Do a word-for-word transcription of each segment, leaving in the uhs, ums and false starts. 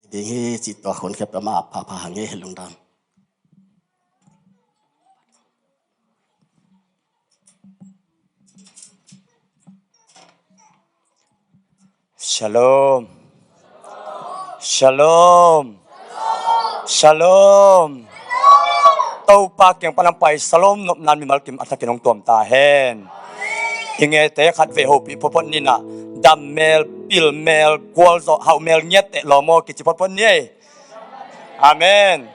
Ding hi cih tua hun khempeuh mah pha pha hang hi, lungdam. Shalom. Shalom. Shalom. Topa kiang pan hong pai Shalom nopna in mimal kim a thakin hong tuam ta hen. I ngeite khat vei hopih photphot ni in ah, dam mel, pil mel, gualzawh, hauh mel ngiat teh lawm aw kici photphot ni ei. Amen.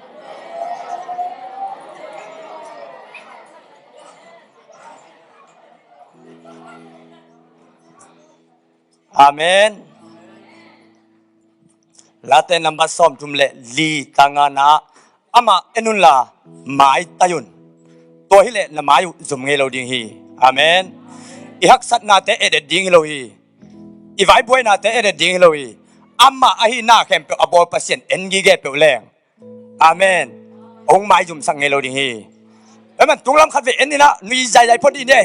Amen. Late nambat sawmthum le li, tang ngana, amah en unla maitai un. Tua hileh na mai uh zum ngei lo ding hi. Amen. I haksatnate edet ding hi lo hi. I vaibuainate edet ding hi lo hi. Amah ahi na khempeuh a bawl Pasian en gige peuh leng, amen, hong maizumsak ngei lo ding hi. Amen. Tunglam khat vei en in ah nui zaizai phot dih ni.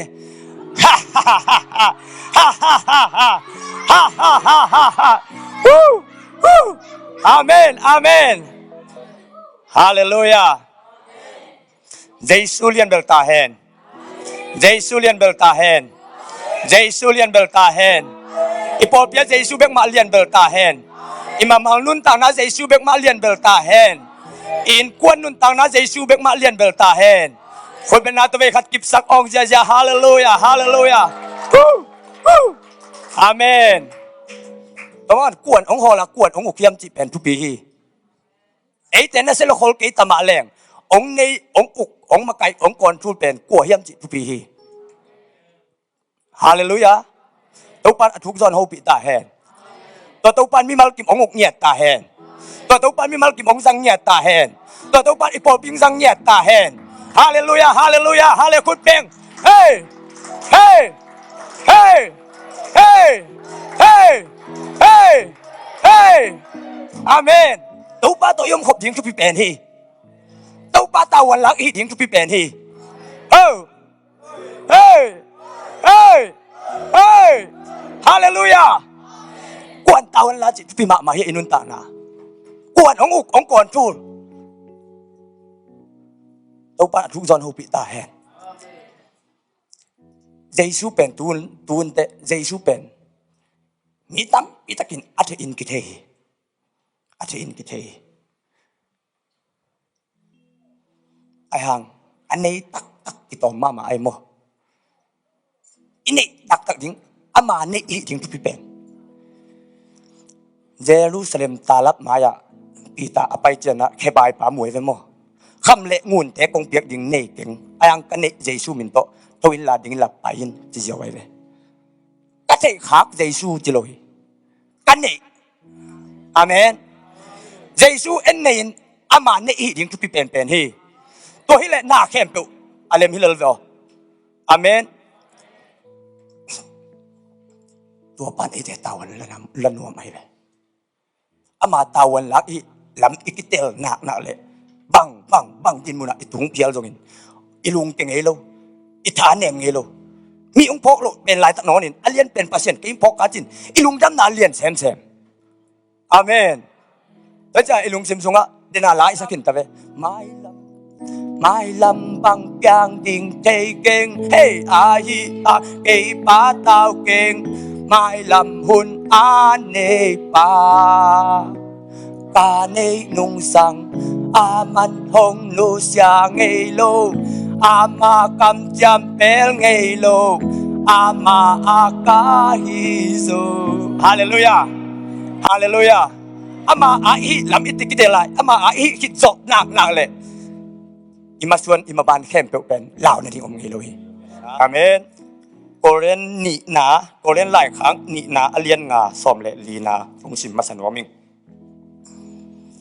Woo! Woo! Amen. Amen. Halleluiah. Jesu lian bel ta hen. Jesu lian bel ta hen. Jesu lian bel ta hen. I pawlpi ah Jesu bek mah lian bel ta hen. I mamal nuntakna Jesu bek mah lian bel ta hen. I innkuan nuntakna Jesu bek mah lian bel ta hen. Khut beng na tawh vei khat kipsak awng ziazia. Halleluiah. Halleluiah. Woo! Woo! Amen. Tua man kuan hong hawl a kuan hong uk hiam cih pen thupi hi. Eite na sia lo khol kei ta mah leng, hong nei, hong uk, hong makaih, hong control pen kua hiam cih thupi hi. Halleluiah. Topa in a thuk zaw in hopih ta hen. Tua Topa in mimal kim hong uk ngiat ta hen. Tua Topa in mimal kim hong zang ngiat ta hen. Tua Topa in i pawlpi hong zang ngiat ta hen. Halleluiah. Halleluiah. Halle khut beng. Hei! Hei! Hei! Hei! Hei! Hei! Amen. Topa tawh i om khop ding thupi pen hi. Topa tavuan lak i hih ding thupi pen hi. Ho! Hei! Hei! Hei! Halleluiah. Kuan tavuan lak cih thupi mahmah hi. I nuntakna kuan hong uk, hong control. Topa in a thuk zaw in hopih ta hen. Jesu pen tun, tunte Jesu pen mi tampi takin a thei in kithei hi. A thei in kithei hi. Ahi hang a nei taktak kitawm mahmah ahi maw. I neih taktak ding, ama neih i hih ding thupi pen. Jerusalem talap mai-ah Peter a pai ciangin ah khebai pa mu ahi ve maw. Kham le ngunte kong piak ding nei keng, ahi hang ka neih Jesu min tawh tho inla ding inla pai in ci ziau ahi ve. Ka theih khak Jesu ci lo hi. Ka neih. Amen. Jesu en nei in ama neih i hih ding thupi penpen hi. Tua hileh na khempeuh a lem hi lel ve aw. Amen. Tua pan eite tavuan la nuam, la nuam ahi ve. Ama tavuan lak i lam i kitel naknak leh bang bang bang din munah i tung phial zongin i lungke ngei lo, i tha nem ngei lo. Mi hong phawk loh pen laitak nawnin a lian pen Pasian kei hong phawk ka cin i lungdamna a lian semsem. Amen. Tua ciang i lungsim sungah dena la i sak khin ta ve. Mailam, mailam bang piang ding thei keng, hei ahi a kei pa tau keng. Mailam hun a nei pa, ka neih nungsang a man hong nusia ngei lo, ama kamciam pel ngei lo, ama a ka hi zo. Halleluiah. Halleluiah. Ama a i hih lam i tik i del lai, ama a i hih khit zawh naknak leh i masuan i maban khempeuh pen lau nading om ngei lo hi. Amen. Korin nihna, Korin laikhak nihna a lian nga sawm le lina hong sim masa nuam ing.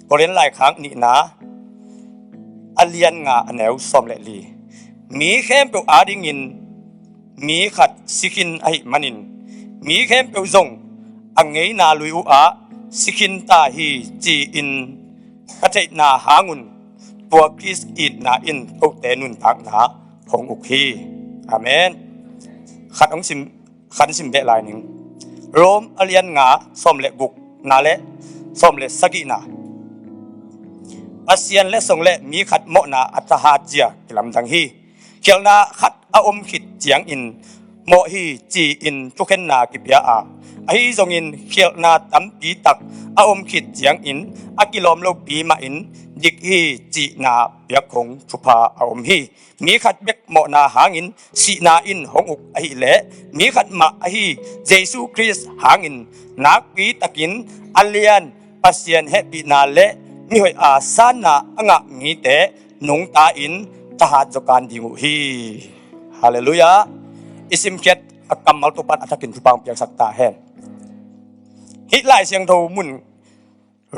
Korin laikhak nihna a lian nga a neu sawm le li. Mi khempeuh adingin mi khat si khin ahih manin mi khempeuh zong a ngeina lui uhah si khin ta hi ci-in ka theihna hangun tua Khrist itna in kote nuntakna hong uk hi. Amen. Khat hong sim, khat sim beh lai ning. Rom a lian nga sawm le gukna le sawm le sagihna. Pasian letsong le mi khat mawhna a thahat zia kilamdang hi. Khialhna khat a om khit ciangin mawh hi ci-in thukhenna kipia a, ahi zongin khialhna tampi tak a om khit ciangin a kilawm lopi mahin dik hi cihna piak khong thupha a om hi. Mi khat bek mawhna hangin sihna in hong uk ahileh mi khat mah ahi Jesu Khrist hangin nakpi takin a lian Pasian hehpihna le mihoih a sanna a ngah mite nungta in thahat zaw kan ding uh hi. Halleluiah. I simkhiat a kammal Topan a thakin thupha hong piaksak ta hen. Hih Lai Siangtho mun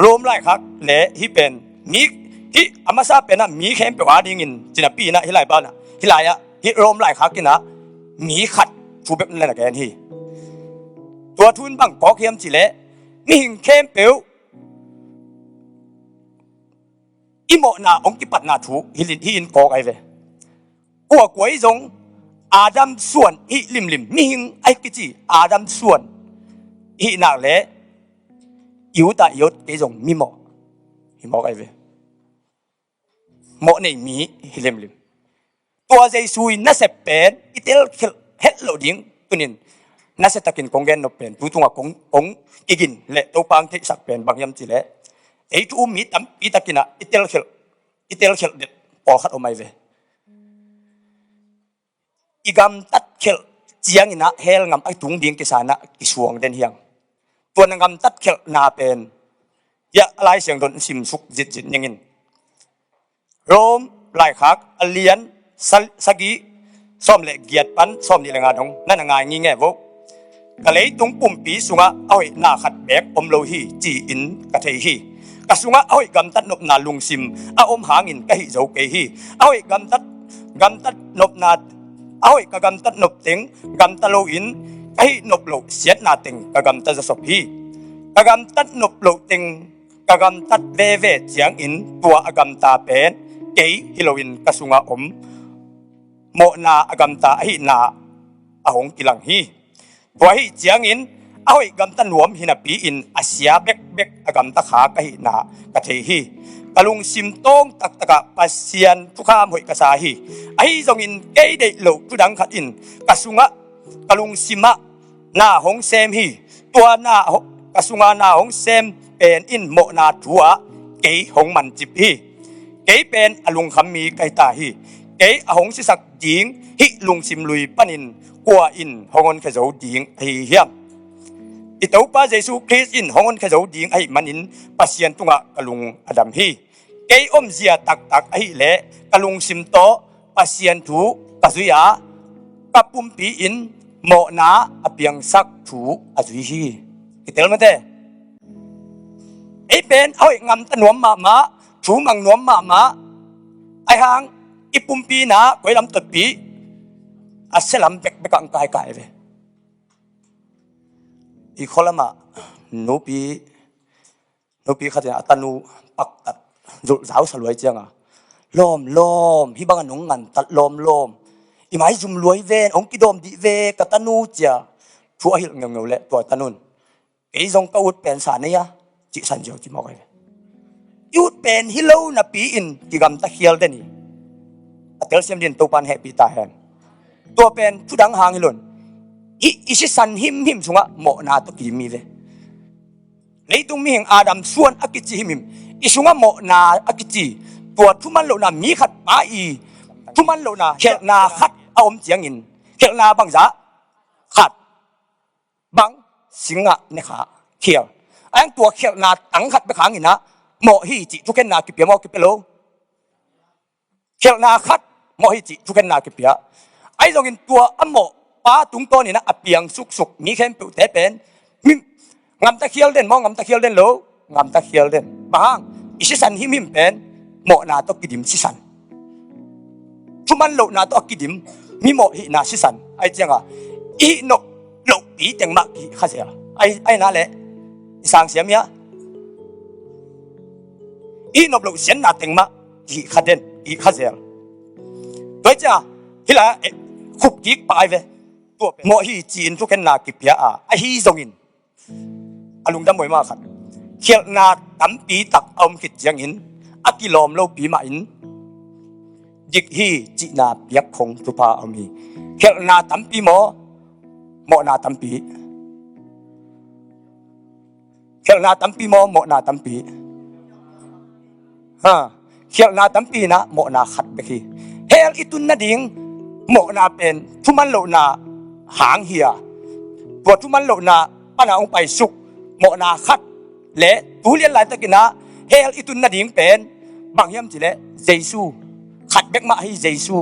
Rom laikhak le hih pen mi, hih a masa penah mi khempeuh a dingin cinapi inah hih lai banah hih lai-ah hih Rom laikhak inah mi khat thu bek na gen hi. Tua thu in bang kawk hiam cihleh mihing khempeuh i mawhna hong kipatna thu hi in kawk ahi ve. Kuakua i zong Adam suan hih limlim, mihing a kici Adam suan hih nak le i ut a i ut kei zong mimawh hi mawk ahi ve. Mawh nei mi hi limlim. Tua Jesu i nasep pen i telkhelh het loh ding tunin nasia takin kong gen nop pen tu tungah kong, kong kigin le Topa hong theihsak pen bang hiam cihleh ei thu um mi tampi takinah i telkhelh, i telkhelh det pawlkhat om ahi ve. I gamtat khelh cianginah hell ngam a tung ding kisanah kisuang den hiang. Tua na gamtat khelhna pen hiah a Lai Siangtho in simsuk zitzit ningin. Rom laikhak a lian sa-, sagih sawm le giat pan sawm nih le nga dong na na ngai ngingei vo. Ka leitung pumpi sungah a hoihna khat beek om lo hi ci-in ka thei hi. Ka sungah a hoih gamtat nopna lungsim a om hangin ka hih zo kei hi. A hoih gamtat, gamtat nopna, a hoih ka gamtat nop teng gamta loin ka hih nop loh siatna teng ka gamta zawsop hi. Ka gamtat nop loh teng ka gamtat veve ciangin tua a gamta pen kei hi loin ka sungah om mawhna a gamta ahihna a hong kilang hi. Tua ahi ciangin a hoih gamta nuam hi napi-in a sia bekbek a gamta kha ka hihna ka thei hi. Ka lungsim tawng taktakah Pasian thukham hoih ka sa hi. Ahi zongin kei deih loh thudang khat in ka sungah, ka lungsimah na hong sem hi. Tua na ho-, ka sunga na hong sem pen in mawhna thu ah kei hong mancip hi. Kei pen a lungkham mi ka hi ta hi. Kei a hong sisak ding hih lungsim lui panin kua in hong honkhia zo ding ahi hiam? I Topa Jesu Khrist in hong honkhia zo ding ahih manin Pasian tungah ka lung a dam hi. Kei omzia taktak ahileh ka lungsim tawh Pasian thu ka zui a, ka pumpi in mawhna a piangsak thu a zui hi. Kitel mate. Ei pen a hoih ngamta nuam mahmah, thu mang nuam mahmah. Ahi hang i pumpi na koi lam totpi a sia lam bekbek ah ang kai kai ve. I khualamah nupi, nupi khatin a tanu paktat zulh zau sa luai cianga, lawm lawm, hih banga nong ngantat lawm lawm, i maizum luai ven, hong kidawm dih ve ka tanu cia thu a hilh ngeungeu leh tua tanun, kei zong ka ut pen sa nei a cihsan ziau ci mawk ahi ve. I ut pen hi lo napi-in kigamta khial den hi. A telsiam din Topan hehpih ta hen. Tua pen thudang hang hi lon. I, i sisan himhim sungah mawhna tawh kidim hi ve. Leitung mihing Adam suan a kici himhim i sungah mawhna a kici. Tua thuman lohna mi khat pa i thuman lohna khelhna khat a om ciangin khelhna bangzah khat bang singah ne kha khial. Ahi hang tua khelhna tang khat bek hanginah mawh hi cih thukhenna kipia maw kipia lo? Khelhna khat mawh hi cih thukhenna kipia. Ahi zongin tua a mawh pa tungtawninah a piang suksuk mi khempeuhte pen mi ngamta khial den maw, ngamta khial den lo? Ngamta khial den. Bang hang? I sisan himhim pen mawhna tawh kidim sisan. Thuman lohna tawh a kidim mimawh hihna sisan. Ahi cianga i hih nop lohpi teng mah kihih kha zel. Ahi, ahi na leh i sang siam hia? I hih nop loh sianna teng mah kihih kha den, kihih kha zel. Tua hi cianga hih lai-ah eh, khup kik pak ahi ve. Tua pen mawh hi ci-in thukhenna kipia a, ahi zongin a lungdam huai mah khat. Khialhna tampi tak a om khit ciangin a kilawm lopi mah in dik hi cihna piak khong thupha a om hi. Khelhna tampi maw, mawhna tampi? Khelhna tampi maw, mawhna tampi? Ha, khelhna tampi inah mawhna khat bek hi. Hell i tun nading mawhna pen thuman lohna hang hi a, tua thuman lohna pana hong paisuk mawhna khat le tu lian laitakinah hell i tun nading pen bang hiam cileh Jesu khat bek mah hi. Jesu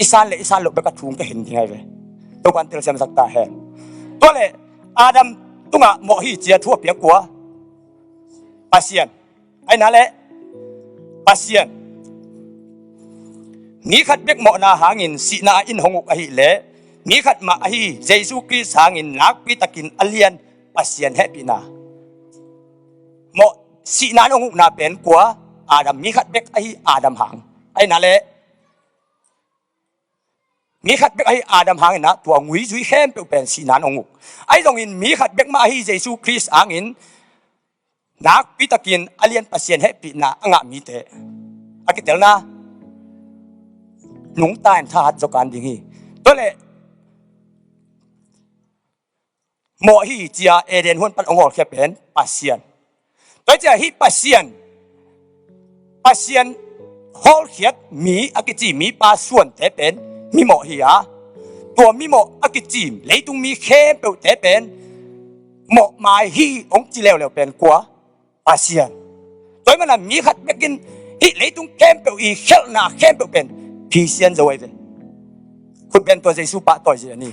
i san le i san loh bek a thung ka hen ding ahi ve. Topan telsiamsak ta hen. Tua le Adam tungah mawh hi cia thu a piak kua? Pasian. Aina le Pasian. Mi khat bek mawhna hangin sihna in hong uk ahileh mi khat mah ahi Jesu Khrist hangin nakpi takin a lian Pasian hehpihna. Mawh sihna in hong ukna pen kua? Adam. Mi khat bek ahi Adam hang. Aina le mi khat bek ahi Adam hangin ah tua ngui zui khempeuh pen sihna in hong uk. Ahi zongin mi khat bek mah ahi Jesu Khrist hangin nakpi takin a lian Pasian hehpihna a ngah mite a kitelna nungta in thahat zaw kan ding hi. Tua le mawh hi cia Eden huan pan hong hawlkhia pen Pasian. Tua cia hih Pasian, Pasian hawlkhiat mi a kici mipa suante pen mimawh hi a, tua mimawh a kici leitung mi khempeuhte pen mawh mai hi hong ci leuleu pen kua? Pasian. Tua hi mana mi khat bekin hih leitung khempeuh i khelhna khempeuh pen phisian zo ahi ve. Khutben tua Jesu pahtawi zia ni.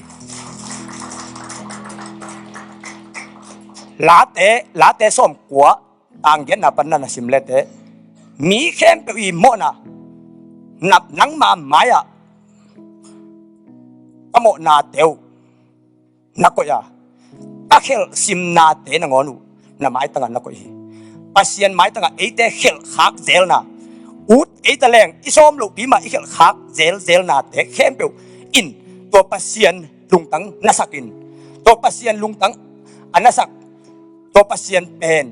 Late, Late sawmkua tanggiatna panna na sim lete mi khempeuh i mawhna nap nangma mai-ah a mawhna teuh na koih a, ka khelh simnate nangawn uh na maitangah na koih hi. Pasian maitangah eite khelh khak zelna, ut eita leng i sawm lohpi mah i khelh khak zelzelnate khempeuh in tua Pasian lungtang nasakin, tua Pasian lungtang a nasak tua Pasian pen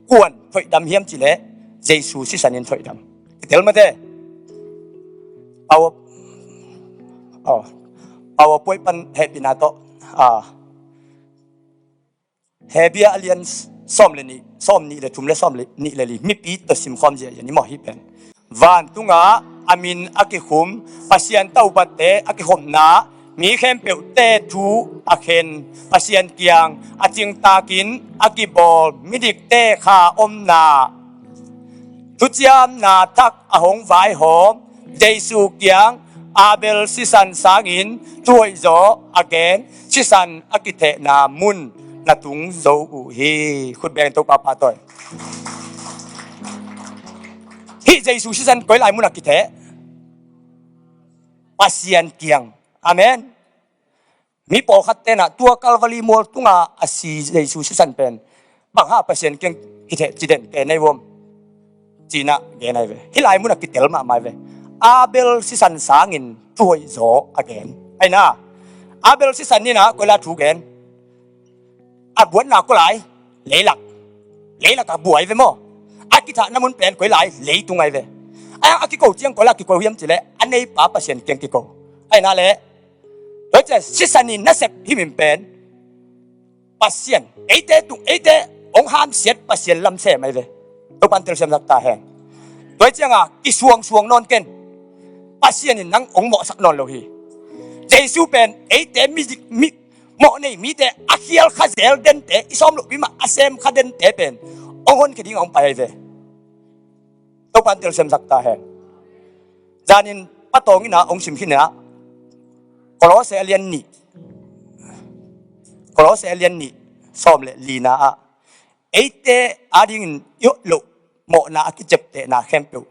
kuan thoihdam hiam cileh Jesu sisanin thoihdam. Kitel mate. Power, oh, PowerPoint pan hehpihna tawh. Ah. Hebrew a lian sawm le nih, sawm nih le thum le sawm le nih le li, mipi tawh simkhawm ziahziah ni maw hih pen. Vantungah a min a kikhum Pasian taupatte a kikhopna, mi khempeuhte thu a khen, Pasian kiang a cingtakin a kibawl midikte kha omna, thuciamna thak a hong vaihawm Jesu kiang Abel sisan sangin thuhoih zaw a gen, sisan a kithehna mun na tung zo uh hi. Khutbeng Topa pahtawi. Hih Jesu sisan koi lai mun a kitheh? Pasian kiang. Amen. Mi pawlkhat tenah tua Calvary mual tunga a si Jesu sisan pen bang hang Pasian kiang kitheh ci den ke nei uam? Cinah gen ahi ve. Hih lai munah kitel mahmah ahi ve. Abel sisan sangin thuhoih zaw a gen. Aina Abel sisan ninah koila thu gen? A buatna kolai? Leilak. Leilak a buai ve maw? A kithahna mun pen koilai? Leitung ahi ve. A, a kiko ciang koila kiko hiam cileh a neipa Pasian kiang kiko. Aina le Tua ciah sisan i nasep hih min pen Pasian eite tung eite hong hamsiat Pasian lamsem ahi ve. Topan telsiam sak ta hen. Tua cianga kisuangsuang nawn ken. Pasian in nang hong mawhsak nawn lo hi. Jesu pen eite mi, mi mawh nei mite a khial kha zel dente i sawm lohpi mah a sem kha dente pen hong honkhia ding a hong pai ahi ve. Topan telsiam sak ta hen. Zanin patawng ina hong sim khin ina Kolose a lian nih, Kolose a lian nih sawm le lina ah eite adingin i hoih loh mawhna a kiciaptehna khempeuh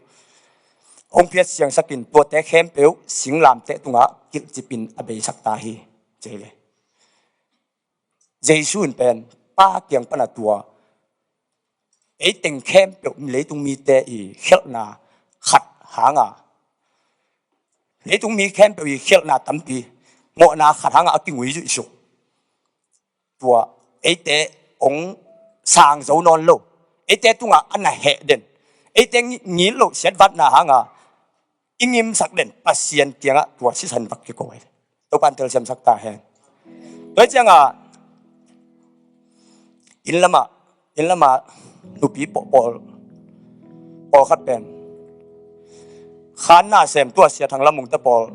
hong phiat siangsakin tuate khempeuh singlamteh tungah kilhcipin a beisak ta hi. Cei le Jesu in pen Pa kiang pana tua eiteng khempeuh leitung mite i khelhna khat hanga, leitung mi khempeuh i khelhna tampi mawhna khat hanga a kingui zuihsuk. Tua eite hong sang zo nawn lo, eite tungah a na heh den, Eite ngil loh siatvatna hanga i ngimsak den Pasian kiangah tua sisan vak kiko hi. Topan telsiamsak ta hen. Tua hi cianga inn lama, inn lama nupi pawh pawl, pawlkhat pen khanna sem tua Sia Thang Lam Mung te pawl,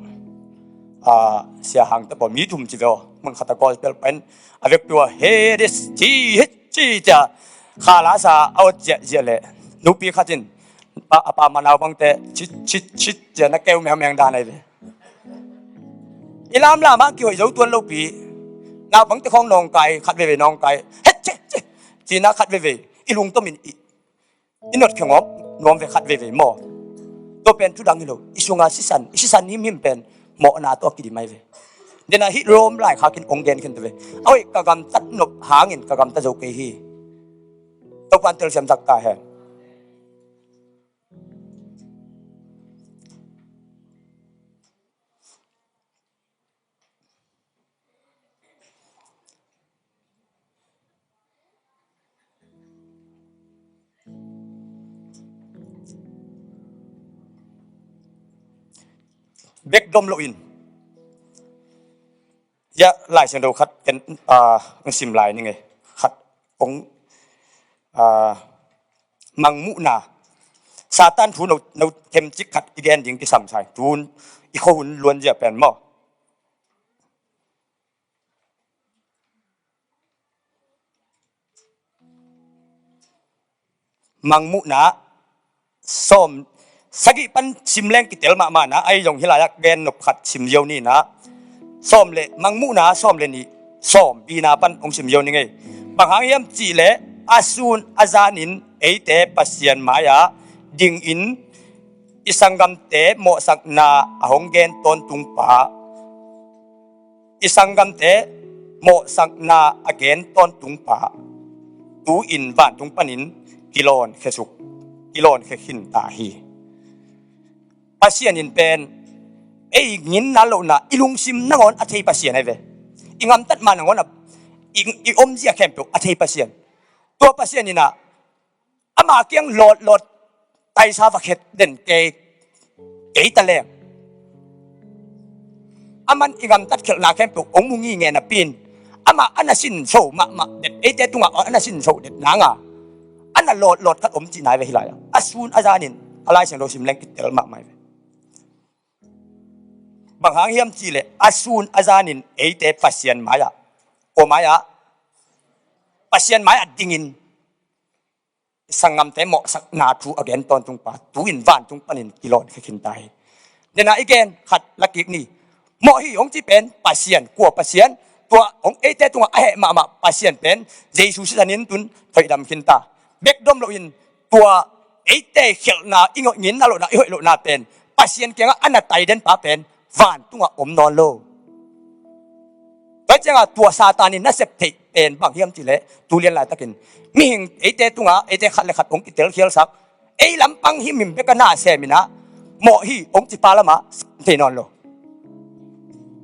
a, Sia Hang te pawl, mi thum ci ve aw, mun khata gospel pen a vekpi ua he this ci hi ci cia khala sa a ot ziahziah leh nupi khatin a pa ma naupangte chit chit chit cia na keu meumeu dan ahi ve. I lamlam ah kihoih zo tuan lopi. Naupangte khawng nawngkai, khat veivei nawngkai, het che che cina khat veivei i lungtomin i, i notkhia ngawm nuam ve khat veivei maw. Tua pen thudang hi lo. I sunga sisan, i sisan himhim pen mawhna tawh a kidim ahi ve. Dena hih Rom laikhak in ong gen khin ta ve. A hoih ka gamtat nop hangin ka gamtat zo kei hi. Topan telsiamsak ta hen. Bek dom loin, ya, Lai Siangtho khat ken, ah, ong sim lai ning e. Khat ong, ah, mangmuhna. Satan thu no, no themcik khat i gen ding kisam sai. Tun i khuahun luanzia pen maw. Mangmuhna sawm, sagih pan sim leng kitel mahmahna, ahi zong hih lai-ah gen nop khat sim ziau ni na. Sawm le, Mangmuhna sawm le nih, sawm bina pan hong sim ziau ni ngei. Bang hang hiam cihleh a sun a zanin eite Pasian mai-ah dingin i sanggamte mawhsakna a hong gen tawntungpa, i sanggamte mawhsakna a gen tawntungpa tu-in vantung panin kilawnkhia suk, kilawnkhia khin ta hi. Pasian in pen ei nginna lohna, i lungsim nangawn a thei Pasian ahi ve. I ngamtat ma nangawn a, i, i omzia khempeuh a thei Pasian. Tua Pasian in ah ama kiang lawtlawt taisa va khet den kei, kei ta leng, aman i gamtat khelhna khempeuh hong mu ngingei napi-in, amah a na sinso mahmah det, eite tungah a na sinso det nanga a na lawtlawt khat om cihna hi ve hih lai-ah. A sun a zanin a Lai Siangtho sim leng kitel mahmah hi ve. Bang hang hiam cihleh a sun a zanin eite Pasian mai-ah, kua mai-ah? Pasian mai-ah dingin sanggamte mawhsakna thu a gen tawntungpa tu-in vantung panin kilawnkhia khin ta hi. Dena i gen khat lakik ni. Mawh hi hong ci pen Pasian, kua Pasian? Tua hong eite tungah a heh mahmah Pasian pen Jesu sisanin tun thoihdam khin ta. Bek dom loin tua eite khelhna, i nginna lohna, i hoih lohna pen Pasian kiangah a na tai denpa pen vantungah om nawn lo. Tua ciangah tua Satan in nasep theih pen bang hiam cihleh, tu lian laitakin mihing eite tungah eite khat le khat hong kitelkhialsak, ei lampang himhim bek a na sem in ah, mawh hi hong cipa lamah sem thei nawn lo.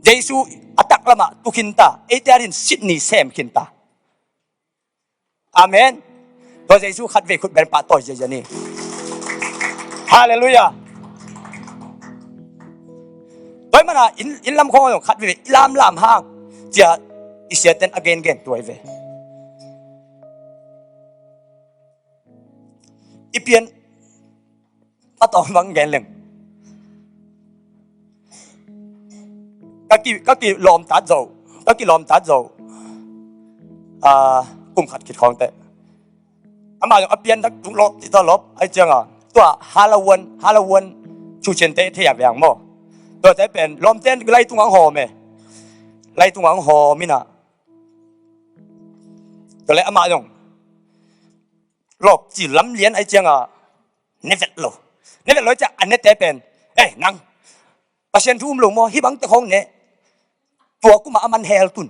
Jesu a tak lamah tu khin ta, eite adin Sydney sem khin ta. Amen. Tua Jesu khat vei khut beng pahtawi ziazia ni. Halleluiah. Tua ahih manin inn, inn lam khawng zong khat vei i lamlam hang cia i siaten a gengen tua hi ve. I pian a tawm bang gen leng. Ka ki, ka kilawmtat zo, ka kilawmtat zo. Ah, kum khat khit khawng teh. Amah zong a pian dak tuk lawp, ti tawh lawp, ahi cianga. Tua Halloween, Halloween, Chuchen te thei a veng maw. Tua te pen, lawmten lai tungah hong hawm e. Lai tungah hong hawm in ah. Tua le amah zong lawp ci lamlian ahi cianga. Ne vet lo. Ne vet lo cia a nete pen, "Eh, nang, Pasian thu um lo maw, hih bangte khawng ne. Tua kuma a man hell tun.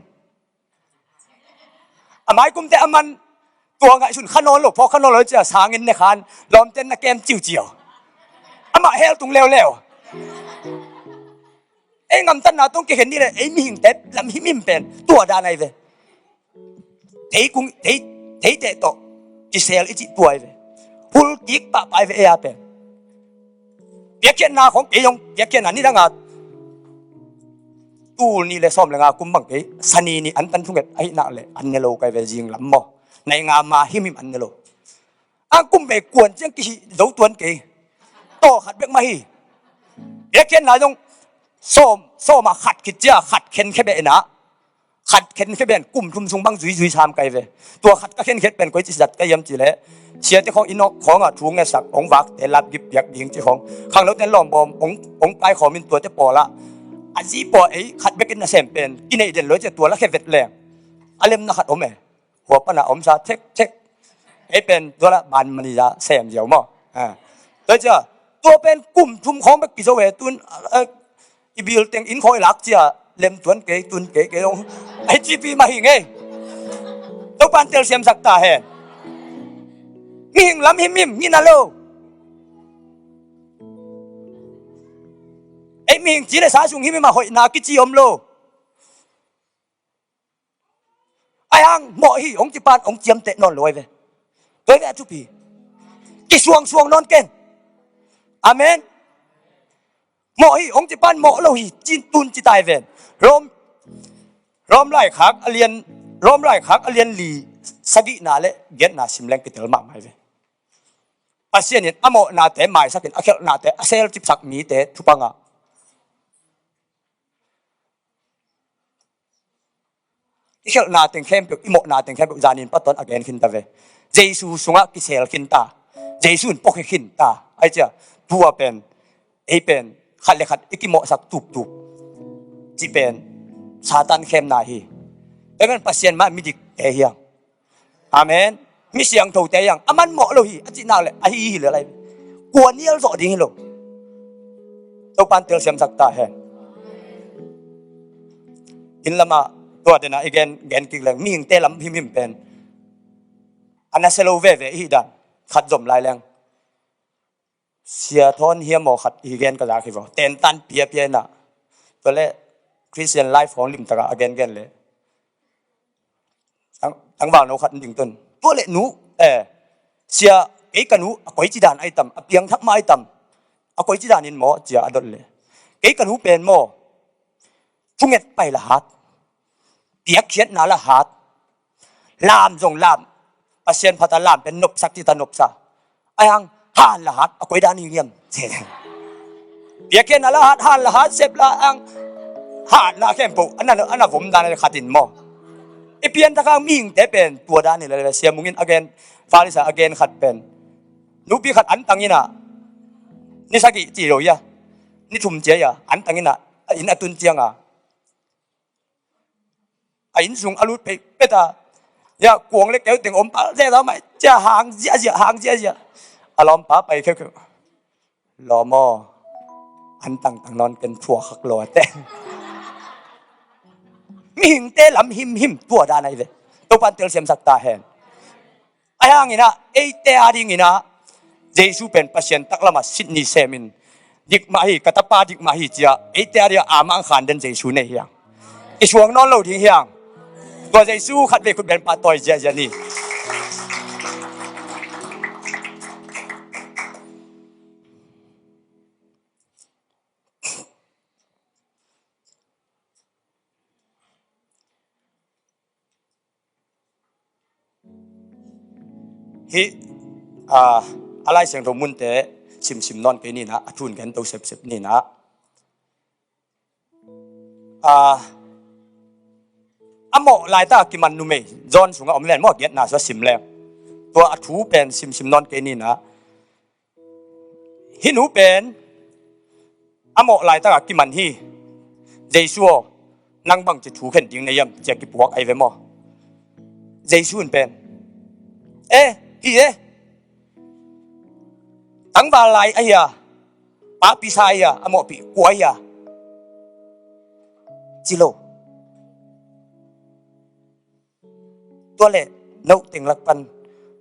A mai kumte a man, tua ngaihsun kha nawn lo, phawk kha nawn lo cia sangin ne khan, lawmten na kem ciuciau. Amah hell tung leuleu." Ei ngamtatna tawh kikhen ni le, ei mihingte lam himhim pen tua dan ahi ve. Thei kung, thei, theite tawh kisel i cih tua hi ve. Phul kik pahpah hi ve ei a pen. Piakkhiatna khawng kei zong piakkhiatna nidanga tul nih le sawm le nga kum bang kei, Sani ni antan thunget ahih nak le an ne lo kai ve, zing lam maw. Nai nga ma himhim an ne lo. Ang kum bei kuan ciang kihih zo tuan kei. Taw khat bek mah hi. Piakkhiatna zong sawm, sawm ah khat khit cia, khat khenkhia beh inah. Khat khenkhia beh in kum thum sung bang zuizui sam kai ve. Tua khat ka khenkhia pen koici zat ka hiam cih leh, siate khawng inn awk khawngah thu ngetsak, hong vakte lapgip piak ding cih khawng, khanglote lawmbawm hong, hong kaikhawm in tuate pawlah a zi pawl ei khat bekin nasem pen kineih den lo cia, tua la khia vet leng a lemna khat om e. Hua pana omsa thek thek. Ei pen tua la ban manager sem ziau maw. Ah. Tua cia, tua pen kum thum khawng bek kizo e tun, ah, i bil teng inn khawng i lak cia lem tuan kei, tun kei, kei zong. Ei cipi mah hi ngei. Topan telsiamsak ta hen. Mihing lam himhim ngina lo. Ei mihing ci le sa sung himhim a hoihna kici om lo. Ai hang mawh hi hong ci pan hong ciamteh nawn lo ai ve. Tua ai ve a thupi. Kisuangsuang nawn ken. Amen. Mawh hi hong ci pan mawh lo hi cin tun ci tai ven. Rom, Rom laikhak a lian, Rom laikhak a lian li sagihna le giatna sim leng kitel mahmah ai ve. Pasian in a mawhnate maisakin a khialhnate a selcipsak mite thupangah i khialhna teng khempeuh, i mawhna teng khempeuh zanin patawn a gen khinta ve. Jesu sungah kisel khinta. Jesu in pawkhia khinta. Ai cia, tua pen, ei pen khat le khat i kimawhsak tuptup cih pen Satan khemna hi. Ei pen Pasian mah midikte hiang. Amen. Mi siangthote hiang. A man mawh lo hi a cihnak le ahi hi le lai. Kua nial zawh ding hi lo. Topan telsiamsak ta hen. Inn lamah tua dena i gen, gen kik leng mihingte lam himhim pen a nasia lo veve ihi dan khat zom lai leng. Sia thawn hiam aw khat i gen ka zak hi vaw. Tentan piapia inah. Tua le Christian life hong limtakah a gengen le tangval no khat ding tun. Tua le nu, eh, sia, kei ka nu a koici dan ai tam, a piangthak mah ai tam, a koici dan in maw cia a dot le. Kei ka nu pen maw thunget pai la hat. Piakkhiatna la hat. Lam zong lam. Pasian phata lam pen nopsak cita nopsa. Ai hang han la hat a koi dan hi ngiam. Piakkhiatna la hat, han la hat, sep la ang. Hatna khempeuh ana, ana vom dan le khatin maw. I pianthak hang mihingte pen tua dan hi le le Sia Mung in a gen, Farisa a gen khat pen. Nupi khat an tang inah. Ni sagih ci lo ia. Ni thum cia ia. An tang inah. A inn a tun cianga a inn sung a lut pei peta. Ia kuang le keu teng om pal zia zau mai cia hang ziahziah, hang ziahziah. A lawmpa pai kheukeu. Lawm aw, an tangtang nawn ken thuakhak lo a ten. Mihingte lam himhim tua dan ai ve. Topan telsiamsak ta hen. Ai hang inah, eite a ding inah, Jesu pen Pasian taklamah sitni semin, dik mah hi, ka tapa dik mah hi cia, eite a ding a mangkhan den Jesu nei hiang. I suang nawn lo ding hiang. Tua Jesu khat vei khut ben pah tawi ziahziah ni. Hih, ah, a Lai Siangtho munte simsim nawn kei ninah, a thun gen to sepsep ninah. Ah, a mawh laitak a kiman numei John sungah om ven maw, giatna sua sim leng. Tua a thu pen simsim nawn kei ninah. Hih nu pen a mawh laitakah kiman hi. Jesu aw, nang bangci thu khen ding na hiam cia kipuak ai ve maw. Jesu in pen, eh, hi eh, tangval lai ahi a, papi sa ahi a, a mawhpih kua ahi a, ci lo. Tua le, no teng lak pan